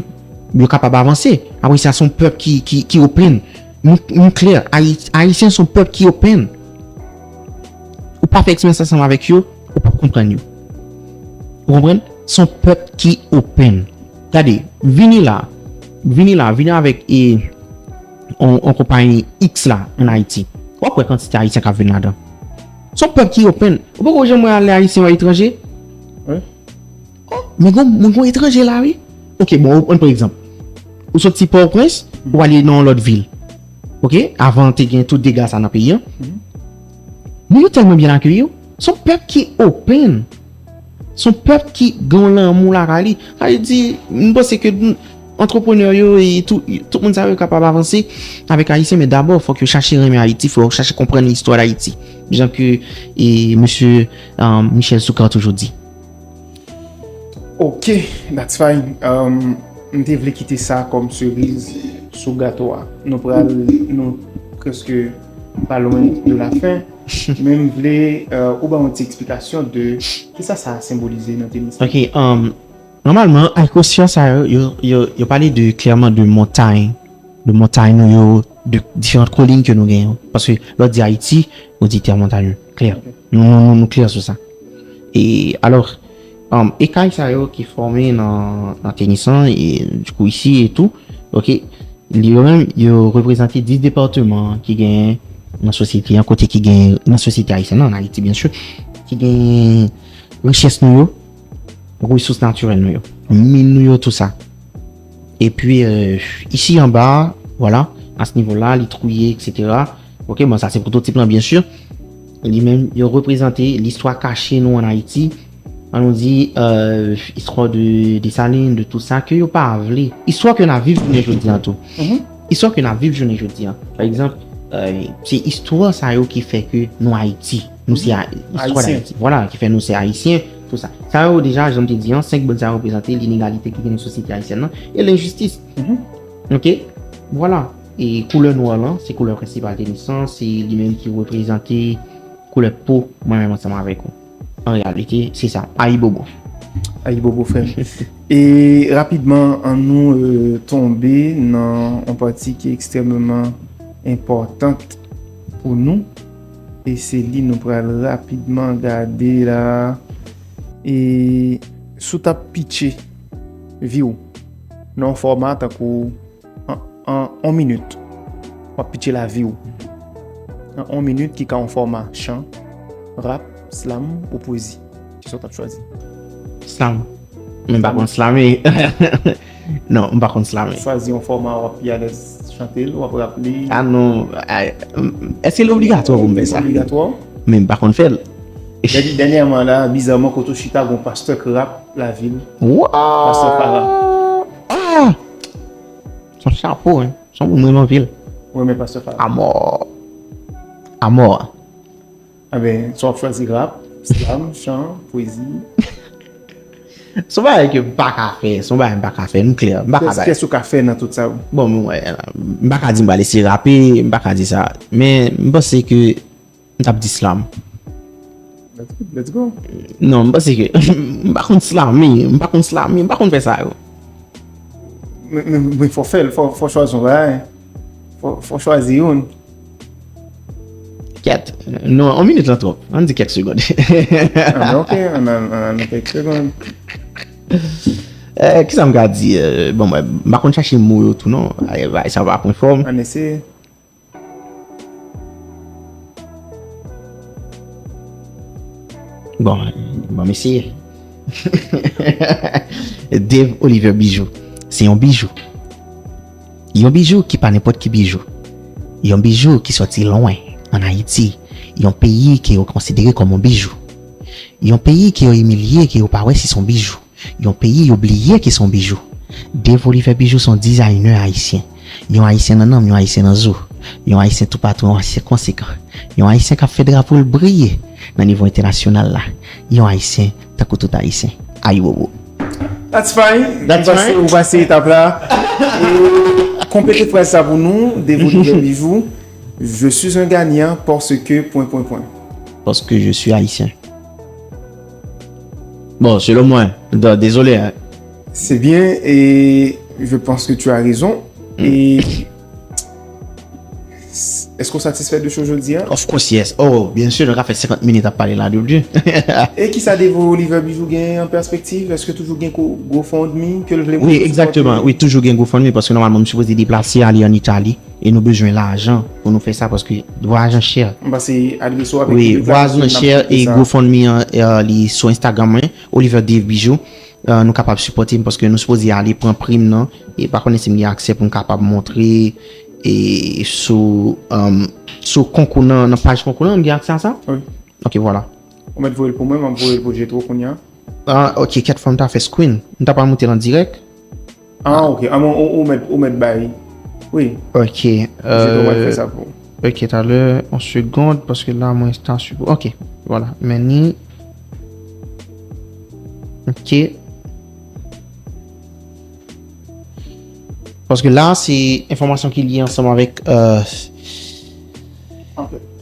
yo kapab avanse. Apre sa, se yon pèp ki, ki, ki open. Nou, nou klè. Ayi-, Ayisyen se yon pèp ki open. Ou pa fè eksperyans ansanm avèk yo, ou p ap konprann yo. Ou konprann? Se yon pèp ki open. Gade, vini la. Vini la, vini avèk e, yon, yon konpayi X la, ann Ayiti. W ap wè kantite Ayisyen k ap vin ladan. Se yon pèp ki open. Ou poko janm wè ale Ayisyen yo aletranje? Wi. Oh, men gon, men gon etranje la, wi. Ok, bon, ou pran pa egzanp. Ou soti Pòtoprens, ou ale nan yon lòt vil. Ok, avan te gen tout dega sa nan peyi an. Men yo tèlman byen akeyi w. Se yon pèp ki open. Se yon pèp ki gen yon lanmou lakay li. Sa vle di, m panse ke n-, antreprenè yo e tout, tout moun sa yo kapab avanse avèk Ayisyen, men dabò, fòk yo chache renmen Ayiti, fòk yo chache konprann istwa Dayiti. Jan ke, e, mesye, um, Michel Soukar toujou di. Ok, that's fine. Um, m te vle kite sa kòm seriz sou gato a. Nou pral, nou prèske pa lwen de la fen. Men m vle, euh, ou ban yon ti eksplikasyon de kisa sa senbolize nan tenis. Ok, um, nòmalman, Icosia sa yo, yo, yo, yo pale de, klèman de montay, de montay nou yo, de diferan kolin ke nou genyen. Paske lè w di Ayiti, ou di tè montay, klè. Nou, nou, nou, nou klè sou sa. E alò, um, ekay sa yo ki fòme nan, nan tenis lan, e dikou isi e tou, ok, li yo menm, yo reprezante dis depatman ki gen nan sosyete an, kote ki gen nan sosyete ayisyèn nan, an Ayiti, byen si, ki gen richès nou yo, resous natirèl nou yo, min nou yo, tou sa. Epi, euh, isi anba, vwala, a ce niveau-là, li trouye, et cetera. Ok, bon, sa se pwototip lan, byen si. Li menm, yo reprezante listwa kache nou ann Ayiti. An nou di, euh, istwa de Desalin, de tout sa, ke yo pa vle. Istwa ke n ap viv jounen jodi an tou. Istwa ke n ap viv jounen jodi an. Pa egzanp, euh, se istwa sa yo ki fè ke nou Ayiti. Nou se a-, istwa Dayiti. Vwala, ki fè nou se Ayisyen, tou sa. Sa yo deja, jan m te di an, senk bòn sa yo reprezante linegalite ki gen nan sosyete ayisyèn nan e lenjistis. Ok? Vwala. E koulè nwa lan, se koulè prensipal tenis lan, se li menm ki reprezante koulè po mwen menm ansanm avèk ou. An reyalite, se sa. Ayibobo. Ayibobo, frè m. E rapidman, an nou, euh, tonbe nan yon pati ki ekstrèmeman enpòtan pou nou. E se li nou pral rapidman gade la. E si w t ap pitche vi w nan yon fòma tankou an, an, an minit, w ap pitche lavi w nan yon minit ki ka yon fòma chan, rap, slam ou pwezi. Kisa w t ap chwazi? Slam. Men m pa konn slame. Non, m pa konn slame. Chwazi yon fòma w ap pi alèz chante l, w ap rap li. Ah non. Èske l obligatwa pou m fè sa? Obligatwa. Men m pa konn fè l. Dènyèman la, bizarman, kote w chita, gon pastè k rap lavil. Pastè Fara. Ah! Se yon chapo, hein. Se yon moun mwen anpil. Ou renmen pastè Fara? Amò. Amò. Enben, swa w ap chwazi rap, Slam, chan, pwezi. Se yon bagay ke m pa ka fè, se yon bagay m pa ka fè, nou klè, m pa ka bay. Kiyès ou ka fè nan tout sa yo? Bon, mwen, m pa ka di m pral eseye rape, m pa ka di sa. Men, m panse ke m t ap di slam. Let's go, let's go. Non, m panse ke m pa konn slame, m pa konn slame, m pa konn fè sa yo. Men, men, men fò fè l, fò, fò chwazi yon bagay. Fò, fò chwazi youn. Kèt. Non, yon minit lan twòp. Ann di kèk segond. Ah, men ok, ann al, ann al nan kèk segond. Eh, kisa m ka di? Eh, bon, mwen, m pa konn chache mo yo tou non. Ay, bay, sa pa pran fòm. Ann eseye. Bon, bon, mesye. Dave Oliver Bijou. Se yon bijou. Yon bijou ki pa nenpòt ki bijou. Yon bijou ki sòti lwen, ann Ayiti. Yon peyi ke yo konsidere kòm yon bijou. Yon peyi ke yo imilye, ke yo pa wè si se yon bijou. Yon peyi yo bliye ke se yon bijou. Dave Oliver Bijou se yon dizayinè ayisyen. Yon ayisyen nan nanm, yon ayisyen nan zo. Yon ayisyen toupatou, yon ayisyen konsekan. Yon ayisyen k ap fè drapo l briye nan nivo entènasyonal la. Yon ayisyen tankou tout ayisyen. Ayibobo. That's fine. That's Ou pase, fine. Ou pase etap la. E, konplete fraz sa pou nou, Dave Oliver Bijou. Je suis un gagnant parce que, point, point, point. Paske je suis ayisyen. Bon, selon mwen, d- dezole, hein. C'est bien et je pense que tu as raison. Et est-ce qu'on satisfait de ce que je dis, hein? Of course, yes. Oh, byen si, nou ka fè senkant minit ap pale la de Dieu. E kisa Dave Oliver Bijou gen an pèspektiv? Èske toujou gen ko- GoFundMe ke l vle Wi, egzakteman. Wi, toujou gen GoFundMe paske nòmalman m sipoze deplase ale an Itali e nou bezwen lajan pou nou fè sa paske vwayaj lan chè. M panse adrese w avèk Wi, tout la vwayaj kesyon lan n ap chè trete e sa. GoFundMe an, eh, li sou Instagram mwen, Oliver Dave Bijou. Eh, nou kapab sipòte m paske nou sipoze ale pran prim nan e pa konnen si m gen aksè pou m kapab montre e sou, um, sou konkou nan, nan paj konkou lan, m gen aksè a sa? Wi. Ok, vwala. Ou mèt voye l pou mwen, m ap voye l pou Jetro kounye a. Ah, ok, kèt fwa m ta fè screen. M ta pral monte l an dirèk. Ah, ok. Ah, bon, ou, ou mèt, ou mèt bay. Wi. Ok. Jetro pral Euh, fè sa pou ou. ok, talè, yon segond, paske la, mwen ta sipo. Ok, vwala. Men ni. Ok. Paske la, se enfòmasyon ki lye ansanm avèk, euh,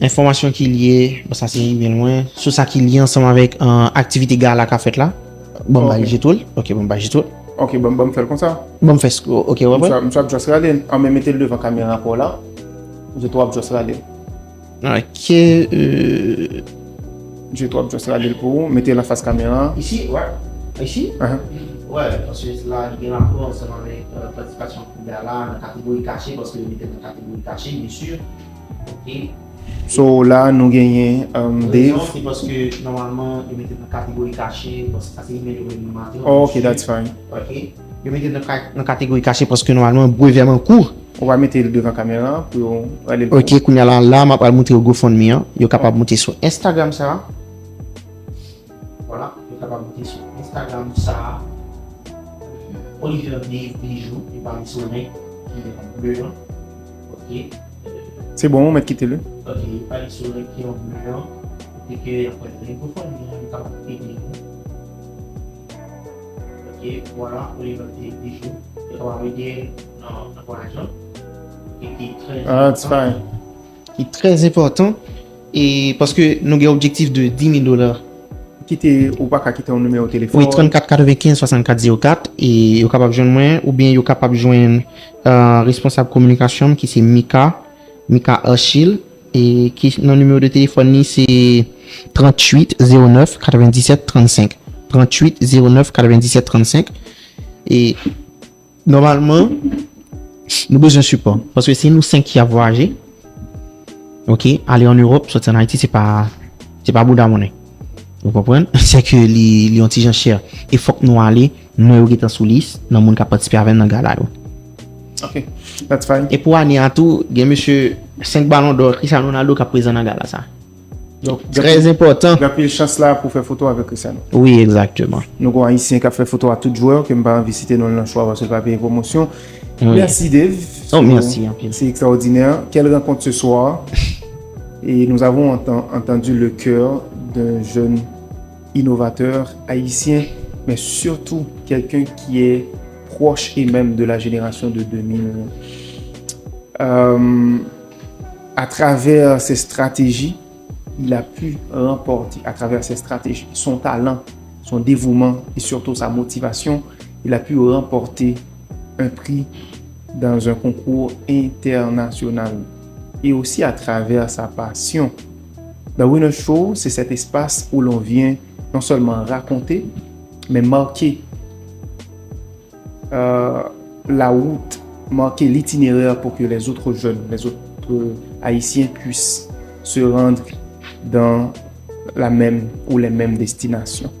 enfòmasyon ki lye, bon, sa se email mwen, sou sa ki lye ansanm avèk, euh, aktivite gala k ap fèt la. Bon, m bay Jetro l. Ok, bon, m bay Jetro l. Ok, bon, bon, m fè l konsa. Bon, m fè sk- ok, wè, M wè. sa, m sa just rale. Ah, men mete l devan kamera ankò la. Jetro ap just rale. Ok, euh, Jetro ap just rale l pou ou, mete l anfas kamera. Isi, wè. Isi? Ahan. Wè, paske la, li gen rapò ansanm avèk, euh, patisipasyon pou gala nan kategori kache, paske li mete nan kategori kache, byen si. Ok. So, la, nou genyen, um, Rezon, Dave. Se paske, nòmalman, yo mete nan kategori kache, paske sa se email yo voye mwen maten. Oh, ok, that's fine. Ok. Yo mete nan, ka- nan kategori kache, paske, nòmalman, brevè m an kou. Ou va mete l devan kamera pou yo rale l pou Ok, kounye a la, la, m ap al montre yo GoFundMe an. Yo kapab monte sou Instagram sa. Vwala, yo kapab monte sou Instagram sa. Oliver Dave Bijou, yo pale sou link ki an ble an. Ok. Se bon, ou mèt kite l. Ok, yo pale sou link ki an ble an. Kote ke y ap fè link GoFundMe an, yo kapab ede nou. Ok, vwala, Oliver Dave Bijou. Yo kapab ede nan, nan vwayaj lan. E ki trè Ah, it's fine. Ki trè enpòtan. E paske nou gen objektif de dis mil dola. Kite, ou pa ka kite yon nimewo telefòn. Wi, trannkat katrevenkenz swasannkat zewo kat. E yo kapab jwenn mwen, oubyen yo kapab jwenn, euh, responsab kominikasyon m ki se Mika, Mika Achille, e ki nan nimewo de telefòn li se tranntuit zewo nèf katrevendisèt trannsenk. Tranntuit zewo nèf katrevendisèt trannsenk. E nòmalman, nou bezwen sipò. Paske se nou senk ki ap vwayaje. Ok, ale an Ewòp, sòti an Ayiti, se pa, se pa bouda monnen. Ou konprann? Se ke li, li yon ti jan chè. E fòk nou ale, non yo gentan sou lis, nan moun k ap patisipe avè n nan gala yo. Ok, that's fine. E pou ane a tou, gen mesye senk balon dò, Cristiano Ronaldo k ap prezan nan gala sa. Donk, Trè enpòtan. Gen anpil chans la pou fè foto avèk Cristiano. Wi, egzakteman. Nou gen yon Ayisyen k ap fè foto a tout jwè, ke m pa anvi site non l nan show a paske l pa peye pwomosyon. Wi. Merci, Dave. Oh, merci, anpil. C'est extraordinaire. Quelle rencontre ce soir? Et nous avons enten- entendu le cœur d'un jeune innovateur haïtien, mais surtout quelqu'un qui est proche et même de la génération de deux mille. Euh, à travers ses stratégies, il a pu remporter, à travers ses stratégies, son talent, son dévouement et surtout sa motivation, il a pu remporter un prix dans un concours international et aussi à travers sa passion. The Winner Show, c'est cet espace où l'on vient non seulement raconter, mais marquer euh, la route, marquer l'itinéraire pour que les autres jeunes, les autres Haïtiens puissent se rendre dans la même ou les mêmes destinations.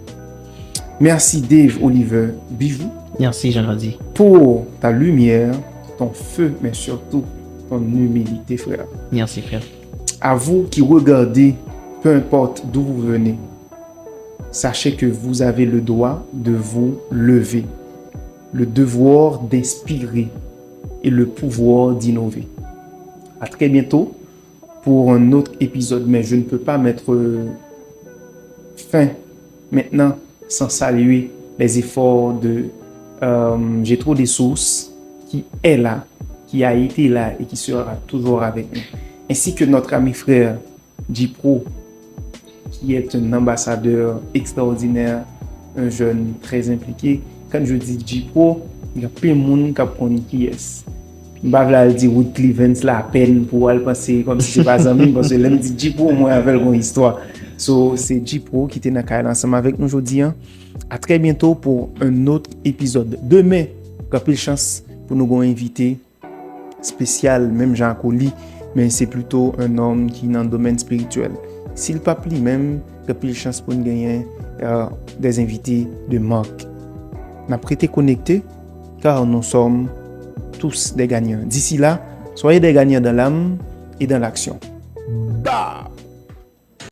Merci Dave Oliver Bijou. Merci Jean-Lardy. Pour ta lumière, ton feu, mais surtout ton humilité, frère. Merci frère. À vous qui regardez, peu importe d'où vous venez, sachez que vous avez le droit de vous lever, le devoir d'inspirer et le pouvoir d'innover. À très bientôt pour un autre épisode, mais je ne peux pas mettre fin maintenant sans saluer les efforts de euh, Jetro des Sources qui est là, qui a été là et qui sera toujours avec nous, ainsi que notre ami frère J-Pro, qui est un ambassadeur extraordinaire, un jeune très impliqué. Quand je dis J-Pro, il y a plein de monde qui connaît qui est. M pa vle al di Woodcliff Vance la pèn pou al panse kòmsi se pa zanmi m, paske lè m di J-Pro, mwen avè l gon istwa. So, se J-Pro ki te nan kay la ansanm avèk nou jodi an. À très bientôt pour un autre épisode. Demen, gen anpil chans pou nou gon envite spesyal, menm jan ak Oli, men se plito un homme ki nan domèn espirityèl. Si l p ap li menm, gen anpil chans pou n genyen euh, des invités de marque. N ap rete konekte, car nous sommes tous des gagnants. D'ici là, soyez des gagnants dans l'âme et dans l'action. Bah!